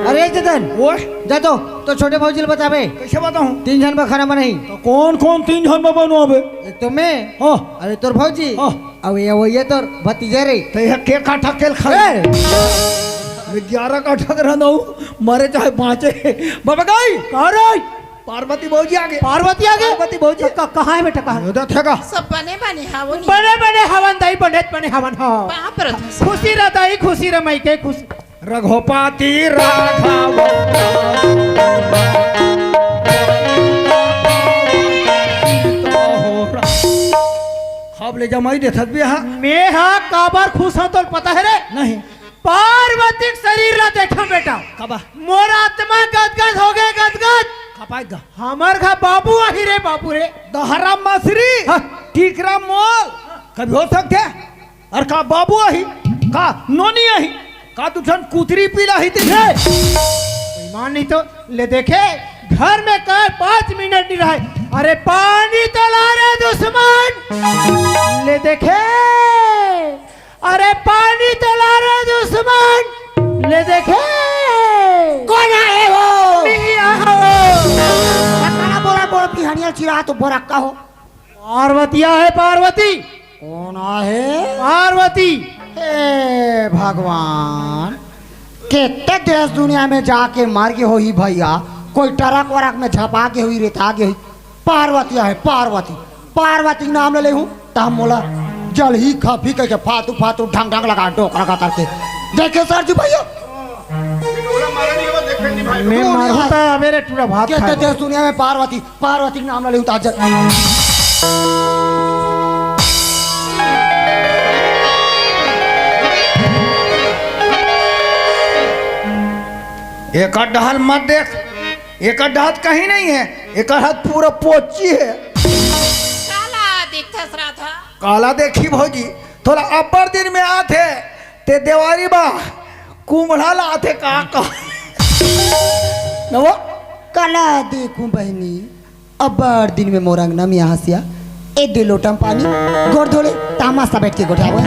अरे चेतन, ओए। जा तो, तो छोटे भौजी ले बताबे। कैसे बताऊँ? तीन झन बर खाना बनाही। तो कौन कौन तीन झन बर बनवाबे? एक तो मैं। हाँ। अरे तोर भौजी। हाँ। अब ये वो ये तोर भतीजा रे। तो ये के काठा केल खा? ए! मैं ग्यारह काठा के रहना हूँ, मरे चाहे बाँचे। बाबा गाई। का रे? पार्वती भौजी आगे। पार्वती आगे? पार्वती भौजी। क-, कहाँ है बेटा, कहाँ है? ये तो थे का? सब बने बने हवन। बने बने हवन दाई, बने बने हवन, हाँ। बाप रे। खुशी रह दाई, खुशी रह माई के, खुशी। रघुपति राघव। अब ले जमाई देथत भी, हाँ। मैं हा काबर खुश हूँ, तोल पता है रे? नहीं। पार्वती के शरीर ला देखा बेटा। कबा? मोर आत्मा गदगद हो गए, गदगद। कपाई गा? हमर घर बाबू आही रे, बाबू रे। दहरा मसरी। हाँ। टीकरा मोल। कभी हो सकते? अरे का बाबू आही? का नोनी आही? का दू ठन कुतरी पीला ही ते? ए! बेईमान नहीं तो ले देखे, घर में कहे पाँच मिनट नहीं रहे। अरे पानी तो ला रे दुश्मन, ले देखे। अरे पानी तो ला रे दुश्मन, ले देखे। कौन आए हो? मियाँ हो। काला बोरा बोरा बिहानिया चिरा तो बोरा का हो? पार्वतिया है पार्वती। कौन आहे? पार्वती। हे भगवान, केते देश दुनिया में जाके मर गे होही भैया, कोई ट्रक वरक में झपा गे होही, रेता गे होही। पार्वती आहे, पार्वती, पार्वती के नाम ले लेहूं, त मोला जलही खपही कहिके फालतू फालतू ढंग ढंग लगा डोकरा का करके। देखे सर जी भैया, मैं मारू त अबे रे टूरा भात केते खाए। देश दुनिया में पार्वती, पार्वती के नाम ला लेहूं त आज। एकर डहल मत देख, एकर डहल कहीं नहीं है, एकर हाथ पूरा पोची है। काला देखथस राधा। काला देखी भौजी, थोड़ा अब्बड़ दिन में आथे, ते देवारी बा, कुम्हड़ा ला आथे का कह। न वो? काला देखूं बहिनी, अब्बड़ दिन में मोर अंगना में आसिया, ए दे लोटा म पानी, गोड़ धो ले, ता मस्त बैठ के गोठियाबो।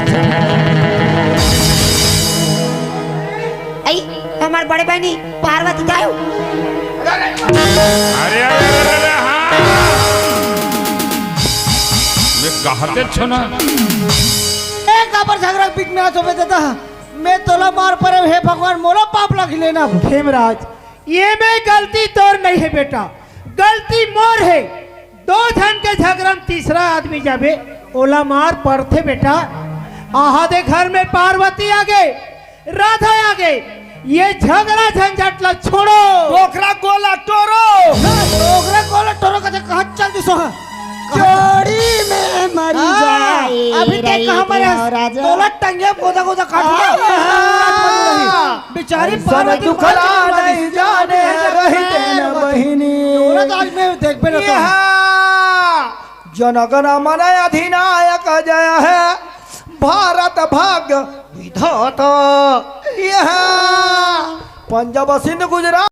आई, हमर बड़े बहिनी पार्वती तायो। अरे, अरे, अरे, अरे, हाँ। मैं कहते छो ना। ए, काबर झगरा बीच में आ चुपे देता? मैं तोला मार परे, हे भगवान, मोला पाप लग लेना। हेमराज, ये में गलती तोर नहीं है बेटा, गलती मोर है। दो झन के झगरा में तीसरा आदमी जाबे, ओला मार पड़थे बेटा। आहा दे घर में पार्वती आगे, राधा आगे, ये झगरा झंझट ला छोड़ो। डोकरा गोला टोरो। डोकरा गोला टोरो कथे, कहाँ चल दिसो हा? जोड़ी में मरी हाँ, जाए अभी तक रही कहाँ मरे गया हस? राजा। तोला टंगे गोदा गोदा काट दिया। हाँ। बेचारी ऐसा पार्वती दुखला मर गई। नहीं जाने रही तेन बहिनी। तोला तो आज मैं देख पे रहता हूँ। यहाँ जनगण मन अधिनायक जय है भारत भाग्य विधाता। यहाँ पंजाब सिंध गुजरात